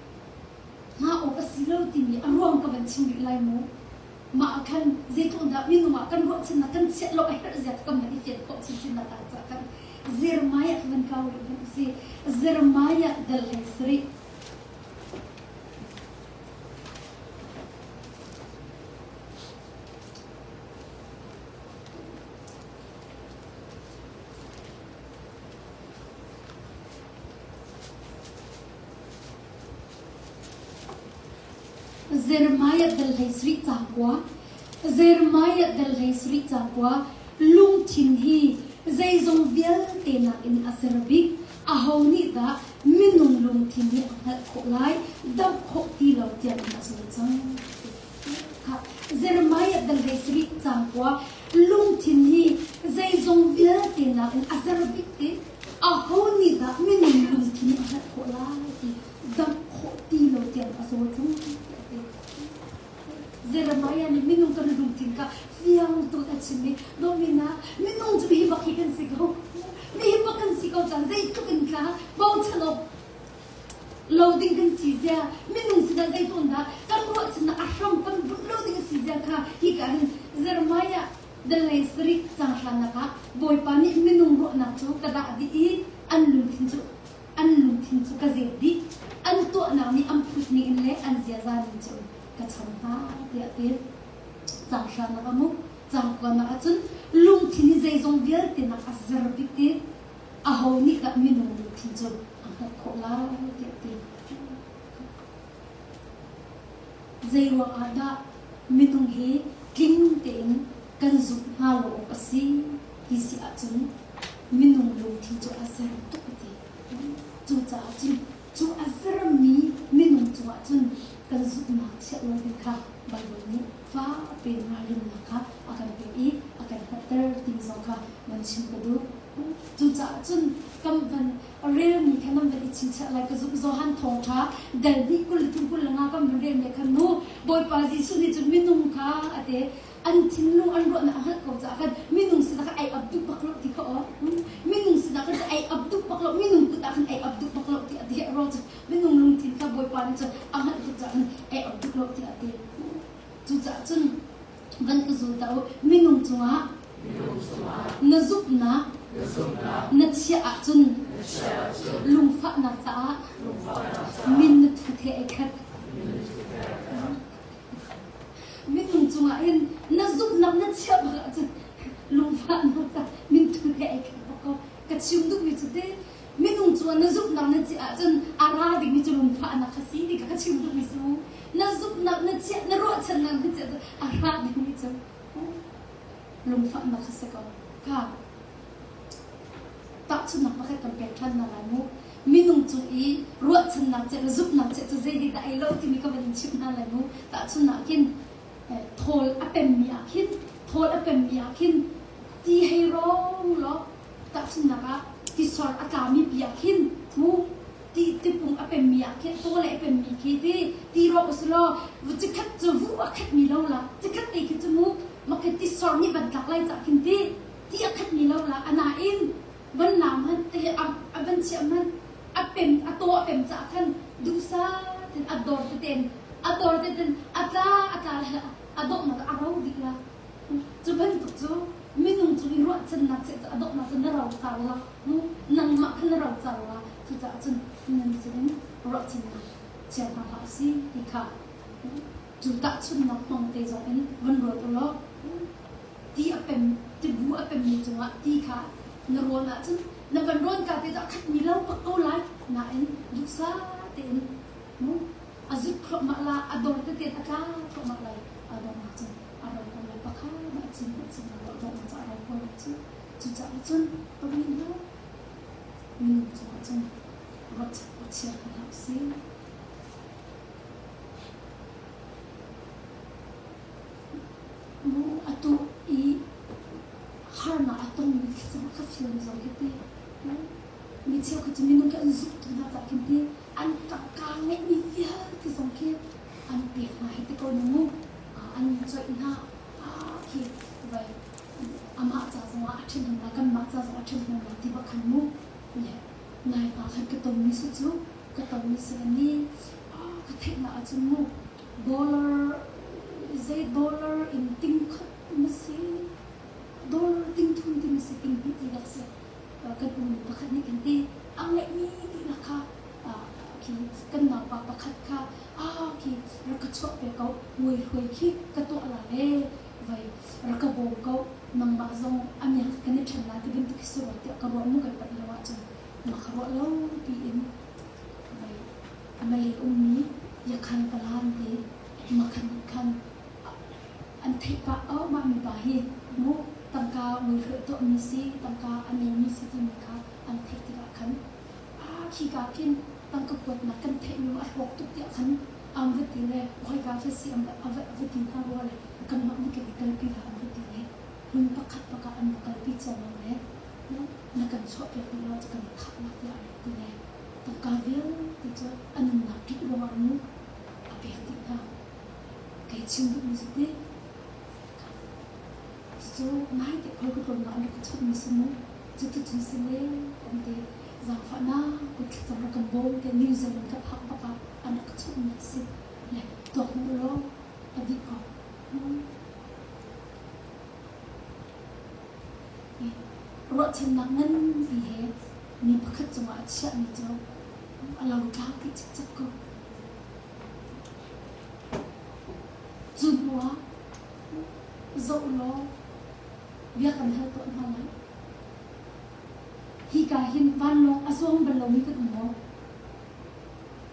S1: hna awk a si lo timi a ruang ka van chim rih lai mu. Mah ah khan zeitluk dah minung ah kan ruahchannak kan chiah lo a herh zia kan van i fian khawh chinchin nak ah cah khan Jeremiah kan van kau rih hmanh usih. Jeremiah dal hlei sarih. Jeremiah dal hlei sarih caang kua. Jeremiah dal hlei sarih caang kua. Lungthin hi zeizong vialte nakin a ser bik. Aho nih dah minung lungthin hi a hngalh khawh lai, damh khawh ti lo tiang in a zaw cang. Jeremiah dal hlei sarih caang kua. Lungthin hi zeizong vialte nakin a ser bik ti. Aho nih dah minung lungthin hi a hngalh khawh lai ti damh khawh ti lo tiang a zaw cang tiah a ti. Jeremiah nih minung kan lungthin kha fiang tuk a chim i domina minung cu hi bak hi kan si ko mi hi bak kan si ko cang zeitluk in tla bochan awk lo ding kan si zia minung sinah zeitluk dah kan ruahchannak a hram kan bunh lo ding a si zia kha hi ka hin Jeremiah dalei sarih cang hranak ah Bawipa nih minung ruahnak cu ka dah dih i an lungthin cu an lungthin cu ka zet dih an tuahnak nih an phut ning in le an ziaza ning cu ka cham hna tiah ti cang hranak a mu cang kuanak ahcun lungthin hi zeizong vialte nak a zer bik ti aho nih dah minung lungthin cu a hngalh khawh lai tiah ti zei ruang ah dah minung hi tling tein kan zumh hnga lo awk a si ti si ahcun minung lungthin cu a zer tuk a ti. Cucaah cun cu a zermi minung cungah cun kan zumhnak chiah lo ding kha Baibal nih fakpi in ralrinnak kha a kan pek i a kan hngalhter timi zong kha van chim ka duh. Cucaah cun kan van relmi kha nan van i chingchiah lai ka zumh. Johan thawngṭha dal hnih 23 25 kan van relmi khan mu Bawipa Jesuh nih cun minung kha a ti an thinlung an ruahnak a hngalh ko caah khan minung sinah khan ai ap duh bak lo ti kha aw minung sinah khan ai ap duh bak lo minung kut ah khan ai ap duh bak lo ti a ti ruang cu minung lungthin kha Bawipa nih cun a hngalh tuk caah khan ai ap duh lo ti a ti cucaah cun van ka zul ta u minung cungah na zumhnak na chiah ahcun lungfahnak caah min na thu the ai khat Minung cungah hin na zumhnak na chiah bak ahcun lungfahnak ca minthu he ai khat bak ko. Ka chim duhmi cu te minung cungah na zumhnak na chiah ahcun a ra dingmi cu lungfahnak kha si ti kha ka chim duhmi cu. Na zumhnak na chiah na ruahchannak na chiah a ra dingmi cu lungfahnak kha si ko. Kha tahchunhnak pakhat kan pek ṭhan hna lai mu. Minung cung i ruahchannak chiah le zumhnak chiah cu zei dah ai lo timi ka van in chimh hna lai mu. Tahchunhnak khin thawl a pemmi ah khin thawl a pemmi ah khin ti hei rawng law tahchunhnak ah. Tisor a tlami pi ah khin mu ti tipung a pemmi ah khin taw le a pemmi khi ti ti rawk usulaw cikhat cu vu a khatmi lo la cikhat te khi cu mu makhe tisor nih van tlak lai cah khin ti ti a khatmi lo la anain van lam han te a van chiah man a pem a taw a pem cah khan duhsa tin a dor teten a dor teten a tla a tla le a donghnak a ro dih la Cu bantuk cu minung cung i ruahchannak seh cu a donghnak cu na ro car la mu nangmah kha na ro car la cucaah cun nan cungin ruahchannak chia hna hlah si ti kha cu tahchunhnak hmang te zong in van ruat u law ti a pem tibu a pemmi cungah ti kha na rawn ahcun na van rawn ka te cu a khatmi lo bak ko lai nain duhsah tein mu a zut thluahmah la a dor tete a tla thluahmah lai a donghnak cun a ro ko lai pakhat a cin a cin a ruah dawh ca a ro ko lai cu cucaah cun pahnih hna minung cungah cun ruahchan chia hna hlah usih mu atu i harnak a tongmi thlacam ka fial zong hi ti mi cheukhat cu minung khi an zumh tu hna cah khin ti an tangka ngeihmi vialte zong khi an pek hna hi ti ko na mu an coih hna khi vai amah ca zongah a ṭhahnem lai kanmah ca zongah a ṭhahnem lai ti bak khan mu le nai pa khan ka tonmi si cu ka tonmi si le ni ka theihnak ahcun mu dollar zei dollar in ting khat na si dollar ting thum ti na si ting hnih ti dak si kan unu pakhat nih kan ti a ngeihmi dihlak kha khi kan naupa pakhat kha ah khi rak ka chuah pe ko nguai hruai khi ka tuah la le vai rak ka bawm ko nangmah zong a miak kan i ṭhen la ti bantuk khi si rua tiah ka ruah mu kai pat lo ahcun ma ka ruah lo tiin vai Malay ummi yakhan palan te makhan khan an theih pah oh mah mipa hi mu tangka ngui hruai tuahmi si tangka a neimi si timi kha an theih tikah khan ah khika khin tangka kuatnak kan theihmi a hlawk tuk tiah khan an va ti le khoika khi si an va va ti hna rua le kanmah nih kan i kalpi la an va ti le hmun pakhat pakah an va kalpi ciammam le na kan chuahpiak duh lo cu kan thah la tiah an ti le tangka vialte cu a nunnak ṭih ruangah mu a pek dih hna. Kei chim duhmi cu ti cucu nai te khoi ka tlawnnak an rak ka chawhmi si mu cuticun si le an ti zaangfahnak kut thlacam rak kan bawm te New Zealand ka phak bak ah an rak ka chawhmi a si le tuak hmuh law a dih ko. Ruahchannak nganpi he mi pakhat cungah a chiahmi cu a lotlau dih cikcek ko. Cu hnuah zoh law bia kan hal tuah hna lai. Hika hin vanlawng a zuang bal lomi kan um maw?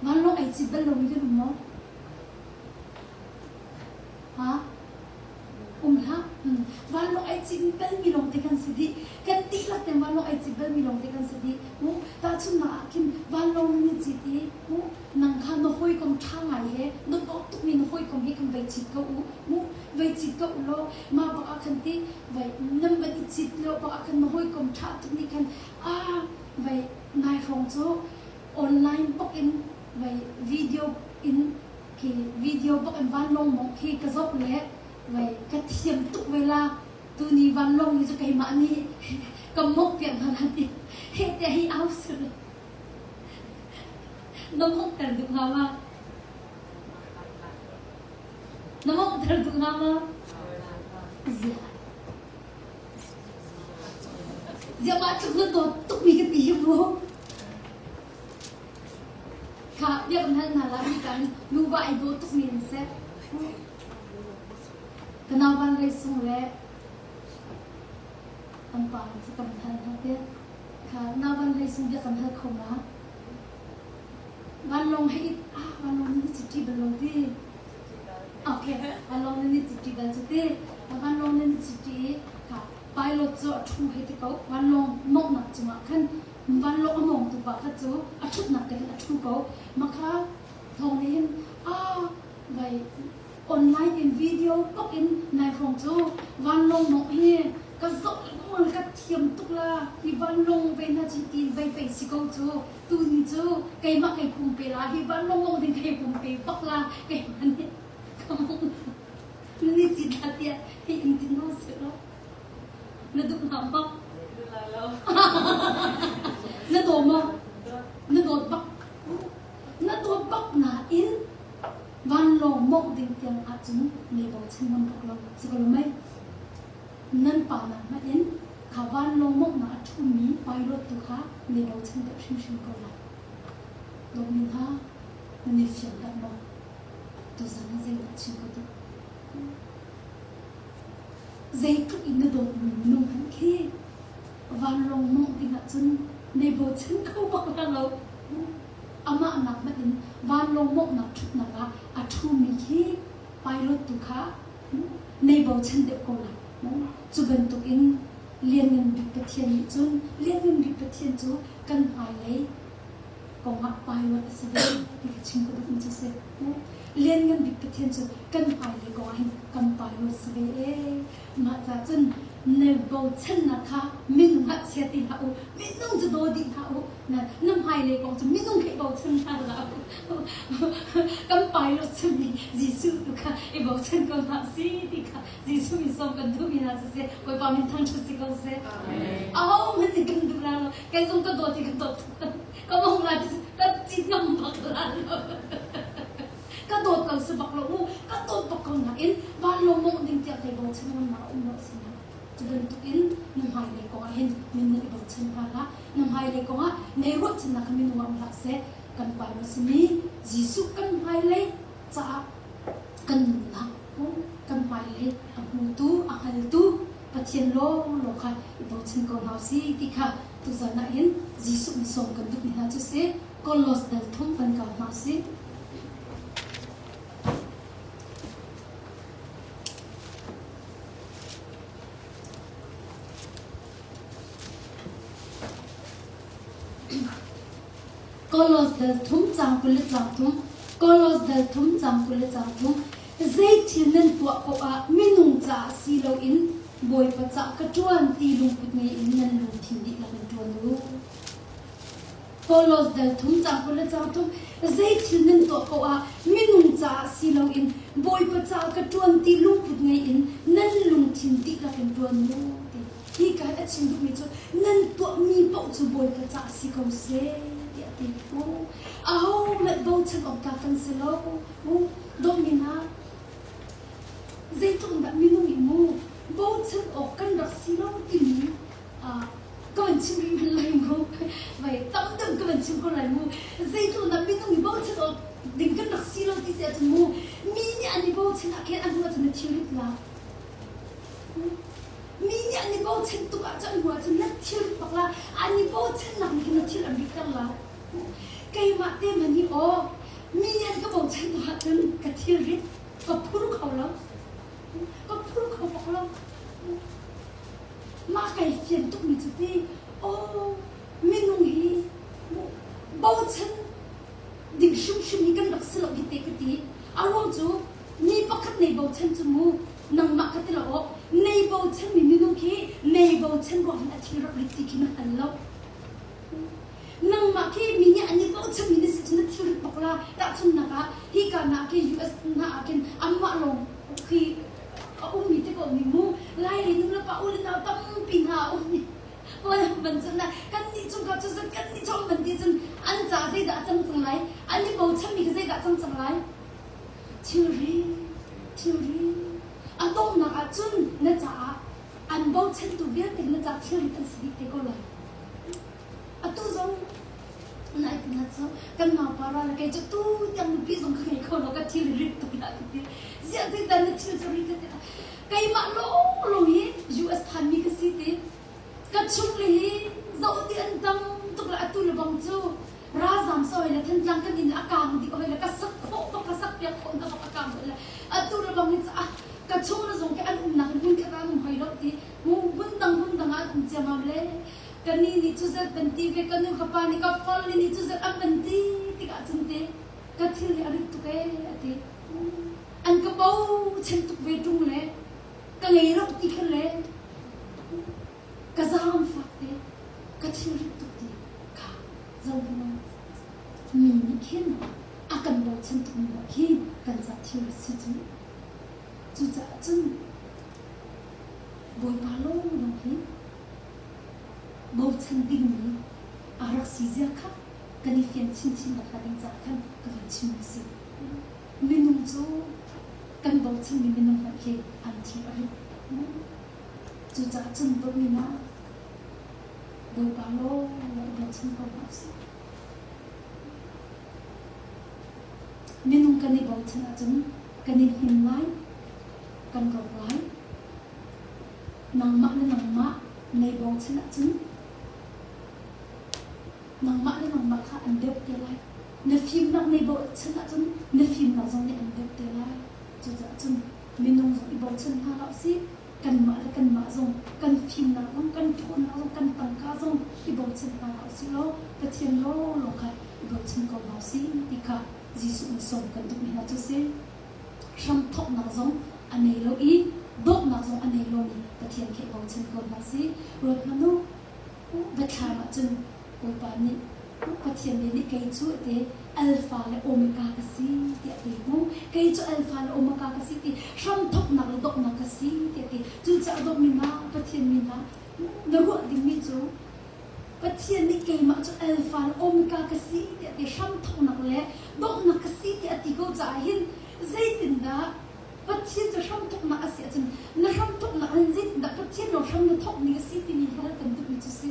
S1: Vanlawng ai cit bal lomi kan um maw? Ha? Um hlah. Vanlawng ai cit balmi lawngte kan si dih. Kan dihlak tein vanlawng ai cit balmi lawngte kan si dih. Mu tahchunhnak ah khin vanlawng nan i cit i mu nang kha na hawikom ṭha ngai he na dawt tukmi na hawikom he khan vai cit ko u. Mu vai cit ko u law mah bak ah khan ti vai nan van i cit lio bak ah khan na hawikom ṭha tuk nih khan ah vai nai hrawng cu online bak in vai video in khi video bak in vanlawng mong khi ka zoh le vai ka thiam tuk ve la tuni vanlawng hi cu keimah nih ka mok piak hna la ti he te hi au sul na mok ter duh hnga ma na mok ter duh hnga ma zia zia mah tluk na dawt tuk mi ka ti hi mu Kha biak hal hna la mi kan nuva ai daw tuk mi an si. Ka nau van lei sung le an pa an si kam hal hna te. Kha nau van lei sung biak kan hal kho ma. Vanlawng he it ah vanlawng ni chiti bal lo ti. Okay, vanlawng ni chiti bal chu ti. Vanlawng ni chiti kha pilot cu a thu he ti ko. Vanlawng mawngnak cungah khan Vanlawng a mawngtu pa kha cu a ṭhutnak te khan a ṭhu ko. Mah kha thawng nih hin ah vai online in video bak in nai hrawng cu vanlawng mawngh hi ka zoh lengmang ka thiam tuk la hi bak. vanlawng ve na cin tin vei pei si ko cu tuni cu keimah kei pumpe la hi vanlawng mong ding kei pumpe bak la keimah nih ka mong ni cin la tiah hi in tin no se lo na duh hna maw na daw maw na dawt bak na dawt bak nain vanlawng mongh ding tiang ahcun nei bochan ngam bak lo si ko lo mei nan pa nak hmanh in kha vanlawng monghnak a ṭhumi pilot tu kha nei bochan deuh hrimhrim ko lai. Dawtmi hna, nan i fiang dah maw? Tuzan ah zeidah chim ka duh? Zeitluk in na dawtmi minung hmanh khi vanlawng mongh ding ahcun nei bochan kho bak la lo. Amah nak hmanh in vanlawng monghnak ṭhutnak ah a ṭhumi khi pilot tu kha nei bochan deuh ko lai. Cu bantukin Lianngan Bik Pathian nih cun Lianngan Bik Pathian cu kan hmailei kongah pilot a si ve ti kha chim ka duhmi cu a si. Lianngan Bik Pathian cu kan hmailei kongah hin kan pilot si ve ee. Mah ca cun na bochannak kha minung ah chia ti hlah u, minung cu daw dih hlah u, na na hmailei kong cu minung khi bochan hna hlah u. Kan pilot simi Jesuh tu kha i bochan ko hna si ti kha Jesuh min sawm kan duhmi hna siseh Bawipa min thangṭhat si ko seh. Ahohmanh nih kan duh la lo. Kei zong ka dawt i ka dawt ka mong la ti ka cit ngam bak la lo. Ka dawt ko si bak lo mu. Ka dawt bak ko nain vanlawng mawngh ding tiang thei bochan ngam nak a um lo si na. Cu bantukin na hmailei kong ah hin minung i bochan hna hlah. Na hmailei kong ah nei ruahchannak kha minung ah um hlah seh. Kan Pa na simi Jesuh kan hmailei caah kan nunnak kan hmailei a hmutu a hngaltu Pathian lawnglawng kha i bochan ko hna usih ti kha tuzan ah hin Jesuh nih sawm kan duhmi hna cu si Kolos dal thum kan kau hna usih. Kolos dal thum cang 20 le cang thum Kolos dal thum cang 20 le cang thum zei thil nan tuah paoh ah minung caah si loin Bawipa ca'h ka ṭuan ti lungput ngei in nan lungthin dihlak in ṭuan u. Kolos dal thum cang 20 le cang thum zei thil nan tuah paoh ah minung caah si loin Bawipa caah ka ṭuan ti lungput ngei in nan lungthin dihlak in ṭuan u ti. Hi ka a chim duhmi cu nan tuahmi paoh cu Bawipa caah si ko seh tiah a ti. Ahohmanh bochan awk tlak kan si lo. Dawtmi hna, zeitluk in dah minung i mu bochan awk kan rak si lo timi ka van chim rih hmanh lai mu. Vai tam deuh ka van chim ko lai mu. Zeitluk in dah minung i bochan awk ding kan rak si lo ti si ahcun mu mi nih an i bochan ah khin an hnu ahcun na thilrit la. Mi nih an i bochan tuk ahcun hnu ahcun na thil bak la an i bochannak nih khin na thil an ritter la. Keimah te hmanh hi aw mi nih an ka bochan tuk ahcun ka thilrit ka phur kho lo. Ka phur kho bak lo. Mah kai fian tukmi cu ti aw minung hi bochan ding hrimhrim hi kan rak si lo hi te ka ti. A ruang cu mi pakhat nei bochan cu mu nangmah kha ti lo aw nei bochan mi minung khi nei bochan ruang hin a thil rak rit ti khi na hngal lo nangmah khi mi nih an i bochan mi na si cun na thil rit bak la tahchunnak ah hi ka na khi US na ah khin anmah lawng khi a ummi te ko mi mu lai le nu le pa u le nau tampi hna a um mi ban cun na kan nih chung ka cu kan nih chom ban ti cun an ca zeidah a cang cang lai an i bochan mi kha zeidah a cang cang lai Thilri, thilri a donghnak ah cun na caah an bochantu vialte na ca thilrit an si dih te ko lai. Atu zong nai na cu kan naupa ral kei cu tu tiang nupi zong ka ngei kho lo ka thil rit tuk la ka ti. Ziah zeidah na thil cu rit ka ti. Keimah lawnglawng hi US phanmi ka si ti. Ka chung le hi zoh ti an tam tuk la atu le bang cu Ralzam sawi le Thantlang kan inn a kaang dih hoi le ka sak khawh bak ka sak piak khawh hna bak a kaang hoi le atu le bang hi ah ka chung le zong ke an umnak in hmun khat ah an um hoi lo ti hmun dang hmun dang ah an um ciamam le ka ni nih cu zet ban ti ve ka nu ka pa nih ka fal ni cu zet an ban ti tikah cun te ka thil hi a rit tuk ee a ti an ka bo chen tuk ve ṭung le ka ngei lo ti khan le ka zaang fak te. thil a si cu. Cucaah cun Bawipa lawnglawng hi bochan dingmi a rak si zia kha kan i fian chinchin nakhnga ding caah khan ka van chimmi a si. Minung cu kan bochanmi minung hmanh khi an thi a rit. Cucaah cun dawtmi hna, Bawipa lawnglawng i bochan ko hna usih. Minung kan i bochan ahcun kan i hnim lai, kan rawk lai. Nangmah le nangmah nei bochan ahcun nangmah le nangmah kha an deuh te lai. Na fimnak nei bochan ahcun na fimnak zong nih an deuh te lai. Cucaah cun minung zong i bochan hna hlah usih. Kanmah le kanmah zong kan fimnak zong kan ṭhawnnak zong kan tangka zong i bochan hna hlah usih law Pathian lawnglawng kha i bochan ko hna usih ti kha Jesuh nih sawm kan duhmi hna cu a si. Hramthawknak zong a nei lo i dawtnak zong a nei lomi Pathian khi i bochan ko hna sih. Ruat hmanh u, biathlam ahcun Bawipa nih Pathian bia nih kei cu te Alpha le Omega ka si tiah a ti mu. Kei cu Alpha le Omega ka si ti hramthawknak le donghnak ka si tiah a ti. Cucaah dawtmi hna, Pathian mi hna, na ruah dingmi cu Pathian nih keimah cu Alpha le Omega ka si tiah a ti. Hramthawknak le donghnak ka si tiah a ti ko caah hin zeitindah Pathian cu hramthawknak a si ahcun na hramthawknak hin zeitindah Pathian lo hram na thawk ning a si timi hal kan duhmi cu si.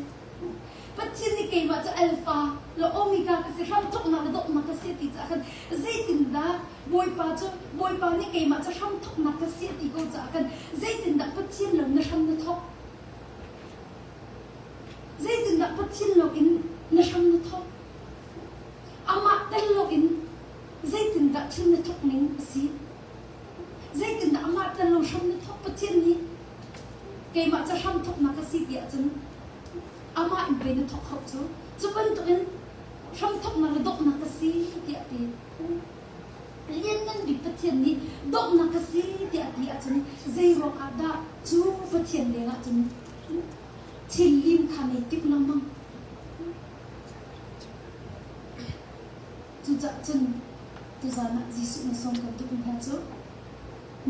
S1: Pathian nih keimah cu Alpha le Omega ka si, hramthawknak le donghnak ka si a ti caah khan zeitindah Bawipa cu Bawipa nih keimah cu hramthawknak ka si a ti ko caah khan zeitindah Pathian lo na hram na thawk? Zeitindah Pathian loin na hram na thawk? Amah tel loin zeitindah thil na thawk ning a si? Zeitindah amah tel lo hram na thawk? Pathian nih keimah cu hramthawknak ka si ti ahcun amah in pei na thawk kho cu. Cu bantukin hramthawknak le donghnak ka si tiah ti. Lianngan bik Pathian nih donghnak ka si tiah ti ahcun zei ruangah dah cu Pathian lengah cun thil lim kha nei timh lengmang. Cucaah cun tuzaan ah Jesuh na sawm kan tuk hna cu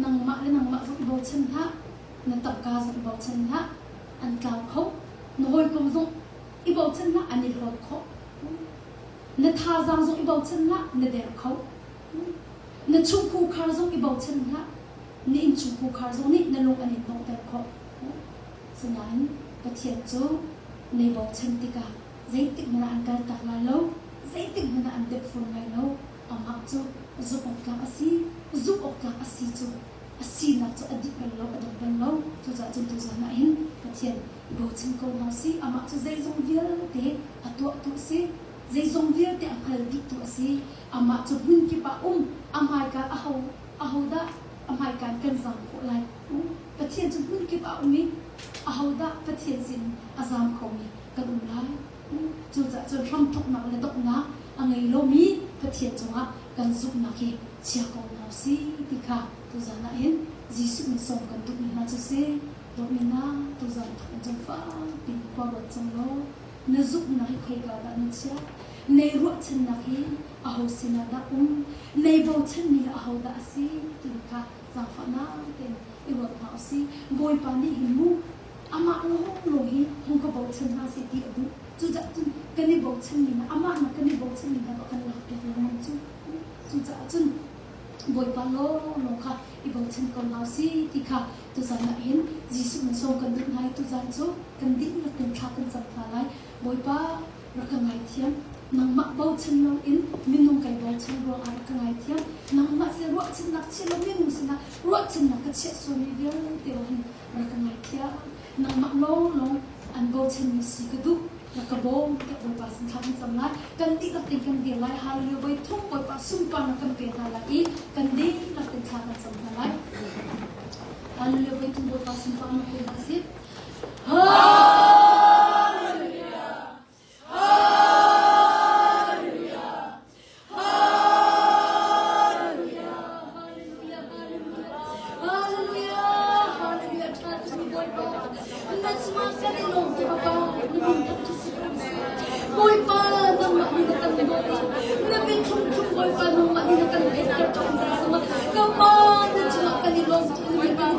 S1: nangmah le nangmah zong i bochan hlah, na tangka zong i bochan hlah, an tlau kho. Na hawikom zong i bochan hlah, an i hlawt khawh. Na thazaang zong i bochan hlah, na der kho. Na chungkhar zong i bochan hlah, na innchungkhar zong nih na lung an in donghter khawh. Sinain Pathian cu nei bochan tikah zeitik hmanh ah an kaltak lai lo, zeitik hmanh ah an dep fawn lai lo. Amah cu zumh awk tlak a si, zumh awk tlak a si cu a sinak cu a dih bal lo, a dong bal lo. Cucaah cun tuzan ah hin Pathian i bochan ko hna usih. Amah cu zeizong vialte a tuahtu a si, zeizong vialte a hngal dihtu a si. Amah cu hmun kip ah um, a hmaika aho ahodah a hmaika in kan zam khawh lai? Pathian cu hmun kip ah um i ahodah Pathian sin a zam khomi kan um lai? Cucaah cun hramthawknak le donghnak a ngei lomi Pathian cungah kan zumhnak hi chia ko hna usih ti kha tuzan ah hin Jesuh nih sawm kan duhmi hna cu si. Dawtmi hna, tuzan thawng cang fakpi khua ruat cang law na zumhnak hi khoika dah na chiah? Nei ruahchannak hi aho sinah dah um? Nei bochanmi hi aho dah a si? Timi kha zaangfahnak tein i ruat hna usih. Bawipa nih hin mu amah lawnglawng hi hung ka bochan hna seh ti a duh. Cucaah cun kan i bochanmi hna, amah nak kan i bochanmi hna a kan lakpiak lengmang cu. Cucaah cun Bawipa lawnglawng kha i bochan ko hna usih ti kha tuzan ah hin Jesuh min sawm kan duh hna i tuzan cu kan dihlak in thla kan cam hna lai. Bawipa rak ka ngaithiam. Nangmah bochan loin minung kai bochan ruangah rak ka ngaithiam. Nangmah sin ruahchannak chia lo minung sinah ruahchannak ka chiah sualmi vialte hin rak ka ngaithiam. Nangmah lawnglawng an bochanmi si ka duh. Rak ka bawm tiah Bawipa sin thla kan cam lai. Kan dihlak in kan dir lai. Hallelujah. Voi thum Bawipa sunparnak kan pe hna lai i kan dihlak in thla kan cam hna lai. Hallelujah. Voi thum Bawipa sunparnak pe hna sih. Hallelujah. Hallelujah. Hallelujah. Hallelujah. Hallelujah. Hallelujah. Tha tu Bawipa. Na cungah kan i lawm ti Bapa. Na min kan tu si ko seh. Bawipa nangmah nih na kan dawt. Na min thlum thlum Bawipa nangmah nih na kan theihter ṭhan ca sungah. Ka Pa na cungah kan i lawm tuk in kan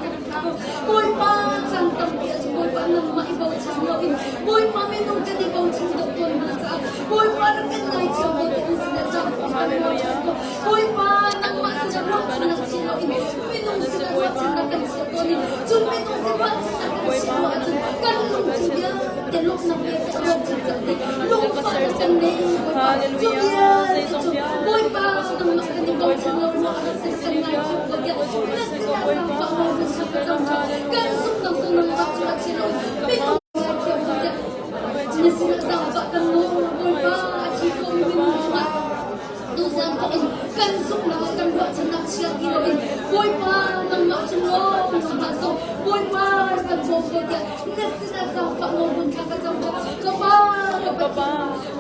S1: Bawipa caan tampi ah cun Bawipa nangmah i bochan loin Bawipa minung kan i bochan deuh tawn hna caah Bawipa rak kan ngaithiam ko ti an sinah zaangfah kan nawl ṭhan ko. Bawipa nangmah sinah ruahchannak chia loin minung sinah ruahchannak kan chiah tawn i cu minung sin ruahchannak kan chiah lo ahcun kan lungthin vialte lawmhnak vialte a rawk cikcek dih. Lungfahnak kan ngei Bawipa. Cu vialte cu Bawipa nangmah kan i bochan lo ruangah rak kan kan ngaithiam ko tiah na sinah zaangfah nawl kan sak ka cam ṭhan. Kan zumhnak cu nangmah cungah chia loin minung ngaithiam ko tiah na sinah zaangfah kan nawl Bawipa a thi komi minung cungah tuzan thawk in kan zumhnak le kan ruahchannak chia ti loin Bawipa nangmah cung lawng nangmah zong Bawipa rak kan bawm ko tiah na sinah zaangfah nawl hun thla ka cam ṭhan. Ka Pa, ka Pathian,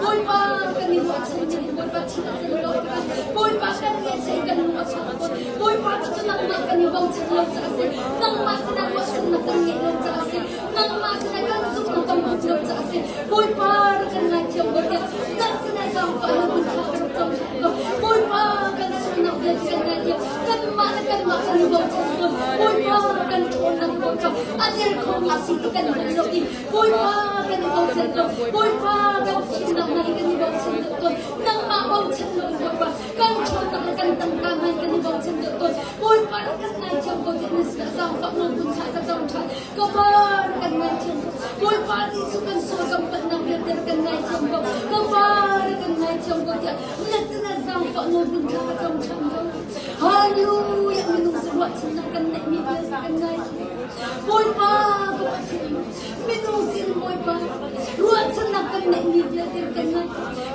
S1: Bawipa kan i ruahchan ning Bawipa thin a kan lawh tikah Bawipa kan ngaihchih kan lung a fak tawn. Bawipa cu nangmah kan i bochan lo caah a si. Nangmah sinah ruahchannak kan ngeih lo caah a si. Nangmah sinah kan zumhnak kan hmuh lo caah a si. Bawipa rak kan ngaithiam ko tiah na sinah zaangfah na hun thla ka rak cam ṭhan ko. Bawipa kan sualnak vialte kan ngaithiam. Kanmah le kanmah kan i bochan tawn. Bawipa kan ṭhawnnak Bawipa a der khomi a si ti kan hngal lo i Bawipa kan i bochan lo. Bawipa kan thimnak hna hi kan i bochan deuh tawn. Nangmah bochan lo in Bawipa kan ṭhawnnak le kan tangka hna hi kan i bochan deuh tawn. Bawipa rak kan ngaithiam ko tiah na sinah zaangfah nawl kun thlah ka cam ṭhan. Ka Pa rak kan ngaithiam ko. Bawipa Jesuh kan sual kan palhnak vialte rak kan ngaithiam ko. Ka Pa rak kan ngaithiam ko tiah na sinah zaangfah nawl kun thlah ka cam ṭhan ko. Hallelujah minung si ruahchannak kan neihmi vialte kan ngaithiam. Bawipa ka Pathian minung sin Bawipa ruahchannak kan neihmi vialte kan ngai.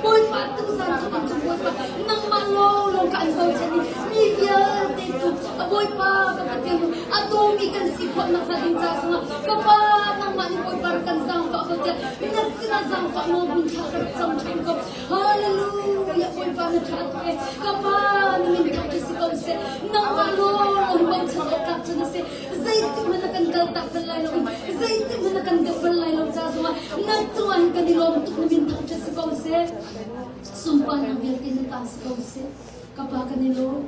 S1: Bawipa tuzan thawk in cu Bawipa nangmah lawnglawng ka an bochan i mi vialte cu a Bawipa ka Pathian a dawmi kan si khawh nakhnga ding ca zongah ka Pa nangmah nih Bawipa rak kan zaangfah ko tiah na sinah zaangfah nawl hun thlah ka rak cam ṭhan ko. Hallelujah Bawipa na ṭha tuk e ka Pa na min thangṭhat si ko seh nangmah lawnglawng bochan awk tlak cu na si. Zeitik hmanh na kan kaltak bal lai lo i zeitik hmanh na kan deuh bal lai lo ca zongah na cungah hin kan i lawm tuk na min thangṭhat si ko seh. Sunparnak vialte na ta si ko seh. Ka pa kan i lawm.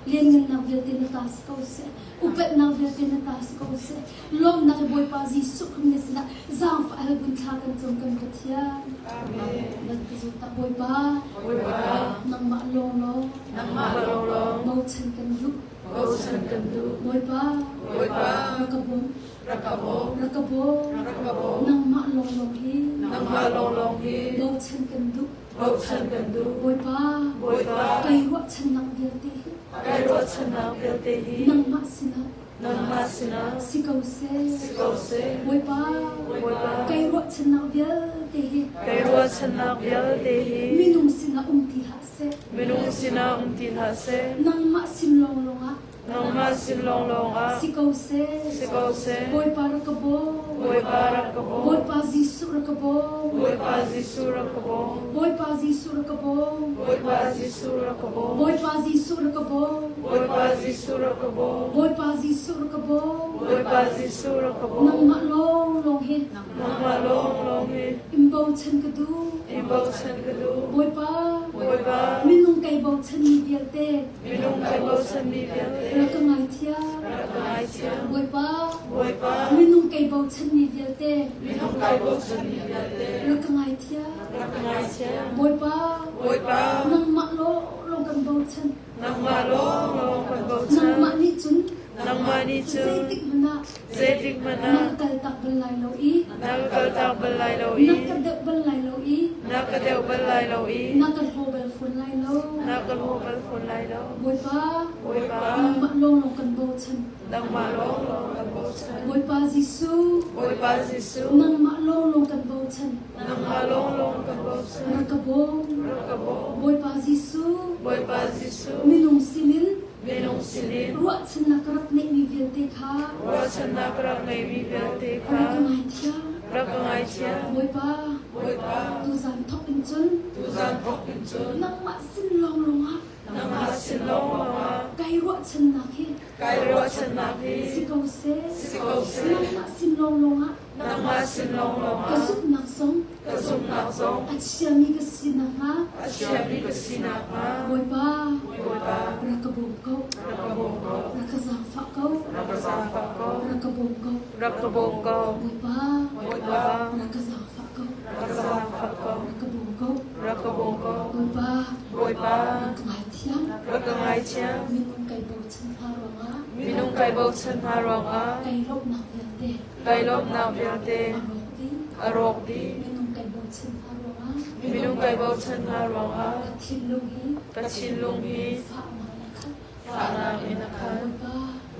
S1: Lianngannak vialte na ta si ko seh. Upatnak vialte na ta si ko seh. Lawmhnak i Bawipa Jesuh Khrih na sinah zaangfah hal kun thla kan cam kan Pathian.
S5: Amen.
S1: Nan ka zul tak Bawipa.
S5: Bawipa.
S1: Nangmah lawnglawng.
S5: Nangmah lawnglawng.
S1: Bochan kan duh.
S5: Bochan kan duh.
S1: Bawipa,
S5: Bawipa,
S1: rak ka bawm.
S5: Rak ka bawm.
S1: Rak ka bawm.
S5: Rak ka bawm.
S1: Nangmah lawnglawng hi.
S5: Nangmah lawnglawng hi.
S1: Bochan kan duh.
S5: Bochan kan duh.
S1: Bawipa,
S5: Bawipa,
S1: kai ruahchannak vialte hi.
S5: Kai ruahchannak vialte hi.
S1: Nangmah sinah.
S5: Nangmah sinah.
S1: Si ko seh.
S5: Si ko seh.
S1: Bawipa,
S5: Bawipa,
S1: kai ruahchannak vialte hi.
S5: Kai ruahchannak vialte hi.
S1: Minung sinah um ti hlah seh.
S5: Minung sinah um ti hlah seh.
S1: Nangmah sin lawnglawng ah.
S5: Nangmah sin lawnglawng ah.
S1: Si ko seh.
S5: Si ko seh.
S1: Bawipa rak ka bawm.
S5: Bawipa rak ka bawm.
S1: Bawipa Jesuh rak ka bawm.
S5: Bawipa Jesuh rak ka bawm.
S1: Bawipa Jesuh rak ka bawm.
S5: Bawipa Jesuh rak ka bawm.
S1: Bawipa Jesuh rak ka bawm.
S5: Bawipa Jesuh rak ka bawm.
S1: Bawipa Jesuh rak ka bawm.
S5: Bawipa Jesuh rak ka bawm.
S1: Nangmah lawnglawng hi.
S5: Nangmah lawnglawng hi.
S1: In bochan ka duh.
S5: In bochan ka duh.
S1: Bawipa.
S5: Bawipa.
S1: Minung kai bochanmi vialte.
S5: Minung kai bochanmi vialte.
S1: Rak ka ngaithiam.
S5: Rak ka ngaithiam.
S1: Bawipa.
S5: Bawipa.
S1: Minung kai bochanmi vialte.
S5: Minung kai bochanmi vialte.
S1: Rak ka ngaithiam.
S5: Rak ka ngaithiam.
S1: Bawipa.
S5: Bawipa.
S1: Nangmah lawnglawng kan bochan.
S5: Nangmah lawnglawng kan bochan.
S1: Nangmah nih cun.
S5: Nangmah nih cun.
S1: Zeitik hmanh ah.
S5: Zeitik hmanh ah.
S1: Na ka kaltak bal lai lo i.
S5: Na ka kaltak bal lai lo i.
S1: Na ka deuh bal lai lo i.
S5: Na ka deuh bal lai lo i.
S1: Na ka hlaw bal fawn lai lo.
S5: Na ka hlaw bal fawn lai lo.
S1: Bawipa.
S5: Bawipa.
S1: Nangmah lawnglawng kan bochan.
S5: Nangmah lawnglawng kan bochan.
S1: Bawipa Jesuh.
S5: Bawipa Jesuh.
S1: Nangmah lawnglawng kan bochan.
S5: Nangmah lawnglawng kan bochan.
S1: Rak ka bawm.
S5: Rak ka bawm.
S1: Bawipa Jesuh.
S5: Bawipa Jesuh.
S1: Minung sinin.
S5: Minung sinin.
S1: Ruahchannak ka rak ngeihmi vialte kha.
S5: Ruahchannak ka rak ngeihmi vialte kha.
S1: Rak ka ngaithiam.
S5: Rak ka ngaithiam.
S1: Bawipa.
S5: Bawipa.
S1: Tuzan thawk in cun.
S5: Tuzan thawk in cun.
S1: Nangmah sin lawnglawng ah.
S5: Nangmah sin lawnglawng ah.
S1: Kai ruahchannak hi.
S5: Kai ruahchannak hi.
S1: Si ko seh.
S5: Si ko seh.
S1: Nangmah sin lawnglawng ah.
S5: Nangmah sin lawnglawng ah.
S1: Ka zumhnak zong.
S5: Ka. Ka zumhnak zong
S1: a chiami ka si nakhnga
S5: a chiami ka si nakhnga
S1: Bawipa,
S5: Bawipa,
S1: rak ka bawm ko.
S5: Rak ka bawm ko.
S1: Rak ka zaangfah ko.
S5: Rak ka zaangfah ko.
S1: Rak ka bawm ko.
S5: Rak ka bawm ko.
S1: Bawipa,
S5: Bawipa,
S1: rak ka zaangfah ko.
S5: Rak ka zaangfah ko.
S1: Rak ka bawm ko.
S5: Rak ka bawm ko.
S1: Bawipa,
S5: Bawipa,
S1: rak ka ngaithiam.
S5: Rak ka ngaithiam.
S1: Minung kai bochan hna ruangah
S5: Minung kai bochan hna ruangah
S1: kai lawmhnak vialte
S5: kai lawmhnak vialte
S1: a rawk dih.
S5: A rawk dih.
S1: Minung kai bochan hna ruangah
S5: Minung kai bochan hna ruangah
S1: ka thinlung hi
S5: ka thinlung hi
S1: fahnak in a khat.
S5: Fahnak in a khat.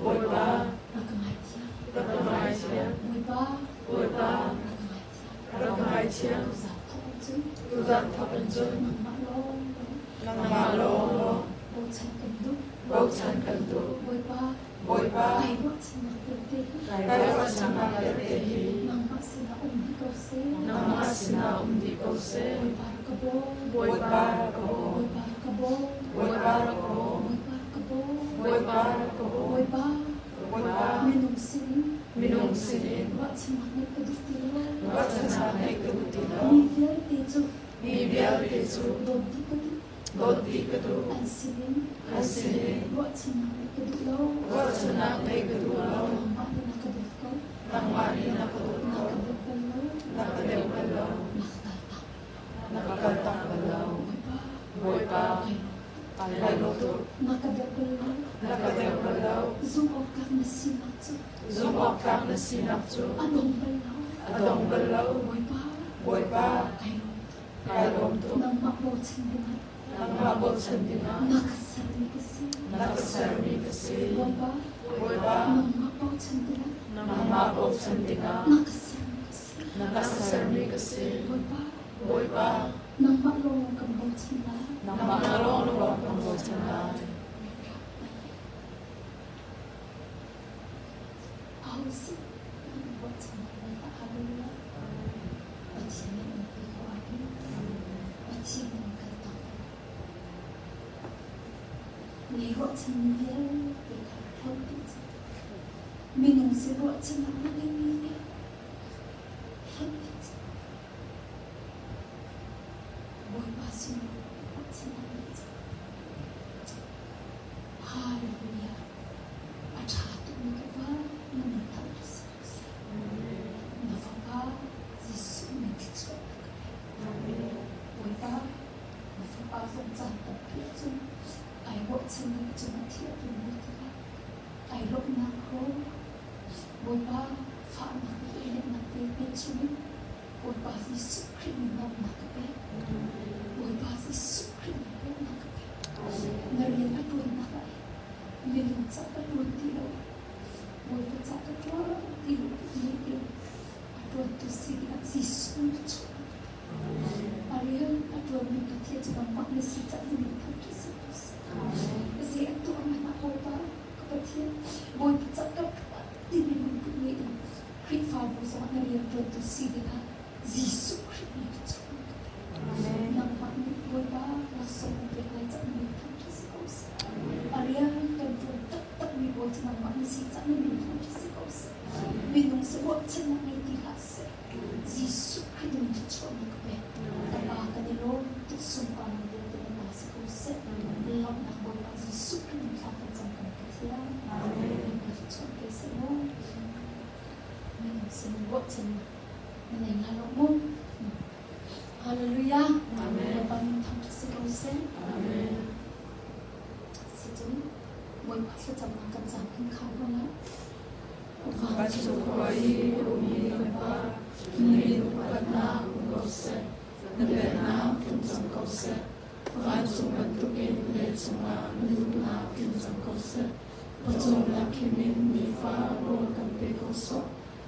S1: Bawipa,
S5: Bawipa,
S1: rak ka ngaithiam.
S5: Rak ka ngaithiam.
S1: Bawipa,
S5: Bawipa,
S1: rak ka ngaithiam.
S5: Rak ka ngaithiam.
S1: Tuzaan thawk in cun
S5: Tuzaan thawk in cun
S1: nangmah lawng
S5: nangmah lawng
S1: bochan kan duh.
S5: Bochan kan duh.
S1: Bawipa,
S5: Bawipa,
S1: kai ruahchannak vialte hi
S5: kai ruahchannak vialte hi
S1: nangmah sinah um dih ko seh.
S5: Nangmah sinah um dih ko seh.
S1: Bawipa rak ka bawm.
S5: Bawipa rak ka bawm.
S1: Bawipa rak ka bawm.
S5: Bawipa rak ka bawm.
S1: Bawipa rak ka bawm.
S5: Bawipa rak ka bawm.
S1: Bawipa,
S5: Bawipa,
S1: minung sinin
S5: minung sinin
S1: ruahchannak ngeih ka duh ti lo.
S5: Ruahchannak ngeih ka duh ti lo.
S1: Mi vialte cu
S5: mi vialte cu
S1: dawt dih ka duh.
S5: Dawt dih ka duh.
S1: An sinin
S5: an sinin
S1: ruahchannak ngeih ka duh lo.
S5: Ruahchannak ngeih ka duh lo.
S1: Nangmah nih na ka dawt ko.
S5: Nangmah nih na ka dawt
S1: Na
S5: ko.
S1: ka dawt bal lo.
S5: Na ka deuh bal lo.
S1: Na ka kaltak.
S5: Na ka kaltak bal lo.
S1: Bawipa,
S5: Bawipa, kai lawm tuk.
S1: Na ka deuh bal lo.
S5: Na ka deuh bal lo.
S1: Zumh awk tlak na sinak cu
S5: Zumh awk tlak na sinak cu
S1: a dong bal lo.
S5: A dong bal lo.
S1: Bawipa,
S5: Bawipa,
S1: kai lawm tuk.
S5: Kai lawm tuk.
S1: Nangmah bochan dingah
S5: Nangmah bochan dingah
S1: na ka sermi ka si.
S5: Na ka sermi ka si.
S1: Bawipa,
S5: Bawipa,
S1: nangmah bochan dingah
S5: nangmah bochan dingah
S1: na ka sermi ka si.
S5: Na ka sermi ka si.
S1: Bawipa,
S5: Bawipa,
S1: nangmah lawng kan bochan lai.
S5: Nangmah lawng kan bochan lai.
S1: Ahosi nan ruahchannak nei hlah. Hallelujah. Pathian nih an ti ko ahhin Pathian nih an kaltak bal. Nei ruahchanmi vialte kha hlawt dih cang. Minung sin ruahchannak na ngeimi vialte hlawt dih cang. Bawipa sin ruahchannak ngei cang. Hallelujah. A ṭha tukmi ka Pa, na min thangṭhat si ko seh. Na Fapa Jesuh min thluachuahnak ka pek. Bawipa, na Fapa zong caan tampi ahcun ai ruahchan i ka cungah thi a tlung ve tikah ai lawmhnak rawl, Bawipa fahnak le eneknak vialte chungin Bawipa Jesuh Khrih min lawmhnak ka pek. Bawipa Jesuh Khrih min lawmhnak ka pek. Na rian a ṭuannak ah minung ca ka ṭuan ti lo, Bawipa ca ka ṭuan ti lo ti in a ṭuantu si dingah Jesuh nih chuah a ka pek. A rian a ṭuanmi Pathian cu nangmah na si caah na min thangṭhat si ko seh. Zei a tuah hmanh ah Bawipa ka Pathian, Bawipa ca ka ṭuan timi lungput ngei in Khrihfabu zongah na rian ṭuantu si dingah Jesuh Khrih nih ka chuah a ka pek. Nangmah nih Bawipa laksawng na pek lai caah na min thangṭhat si ko seh. A rian kan ṭuan taktakmi Bawi cu nangmah na si caah na min thangṭhat si ko seh. Minung si ruahchannak ngei ti hlah seh. Jesuh Khrih min thluachuahnak ka pek. Ka Pa kan i lawm tuk sunparnak vialte na ta si ko seh. Lawmhnak Bawipa Jesuh Khrih min thla kan cam kan Pathian. Amen. Ka thluachuah pe seh mu. Minung sin ruahchannak na nei la lo mu. Hallelujah.
S5: Amen.
S1: Bawipa min thangṭhat si ko seh.
S5: Amen.
S1: Sicun Bawipa thlacamnak kan caan kan khar hna lai.
S5: Vancung khua i a ummi kan Pa, na min upatnak um ko seh, na pennak tlung cang ko seh. Vancung bantukin leicung ah na duhnak tlung cang ko seh. Pawcawmnak khim in nifa rawl kan pe ko sawh.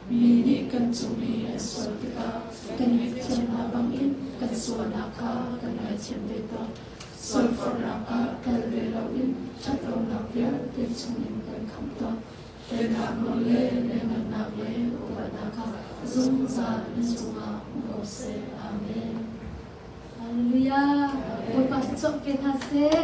S5: Mi nih kan cung i an sual tikah kan ngaihthiam hna bangin kan sualnak kha kan ngaithiam ve tawn. Sualforhnak ah tel ve loin ṭhatlonak vialte chungin kan khamh tawn. Pennak nawl le lianhngannak le upatnak kha zungzal na cungah um ko seh. Amen.
S1: Hallelujah. Bawipa thluachuah pe hna seh.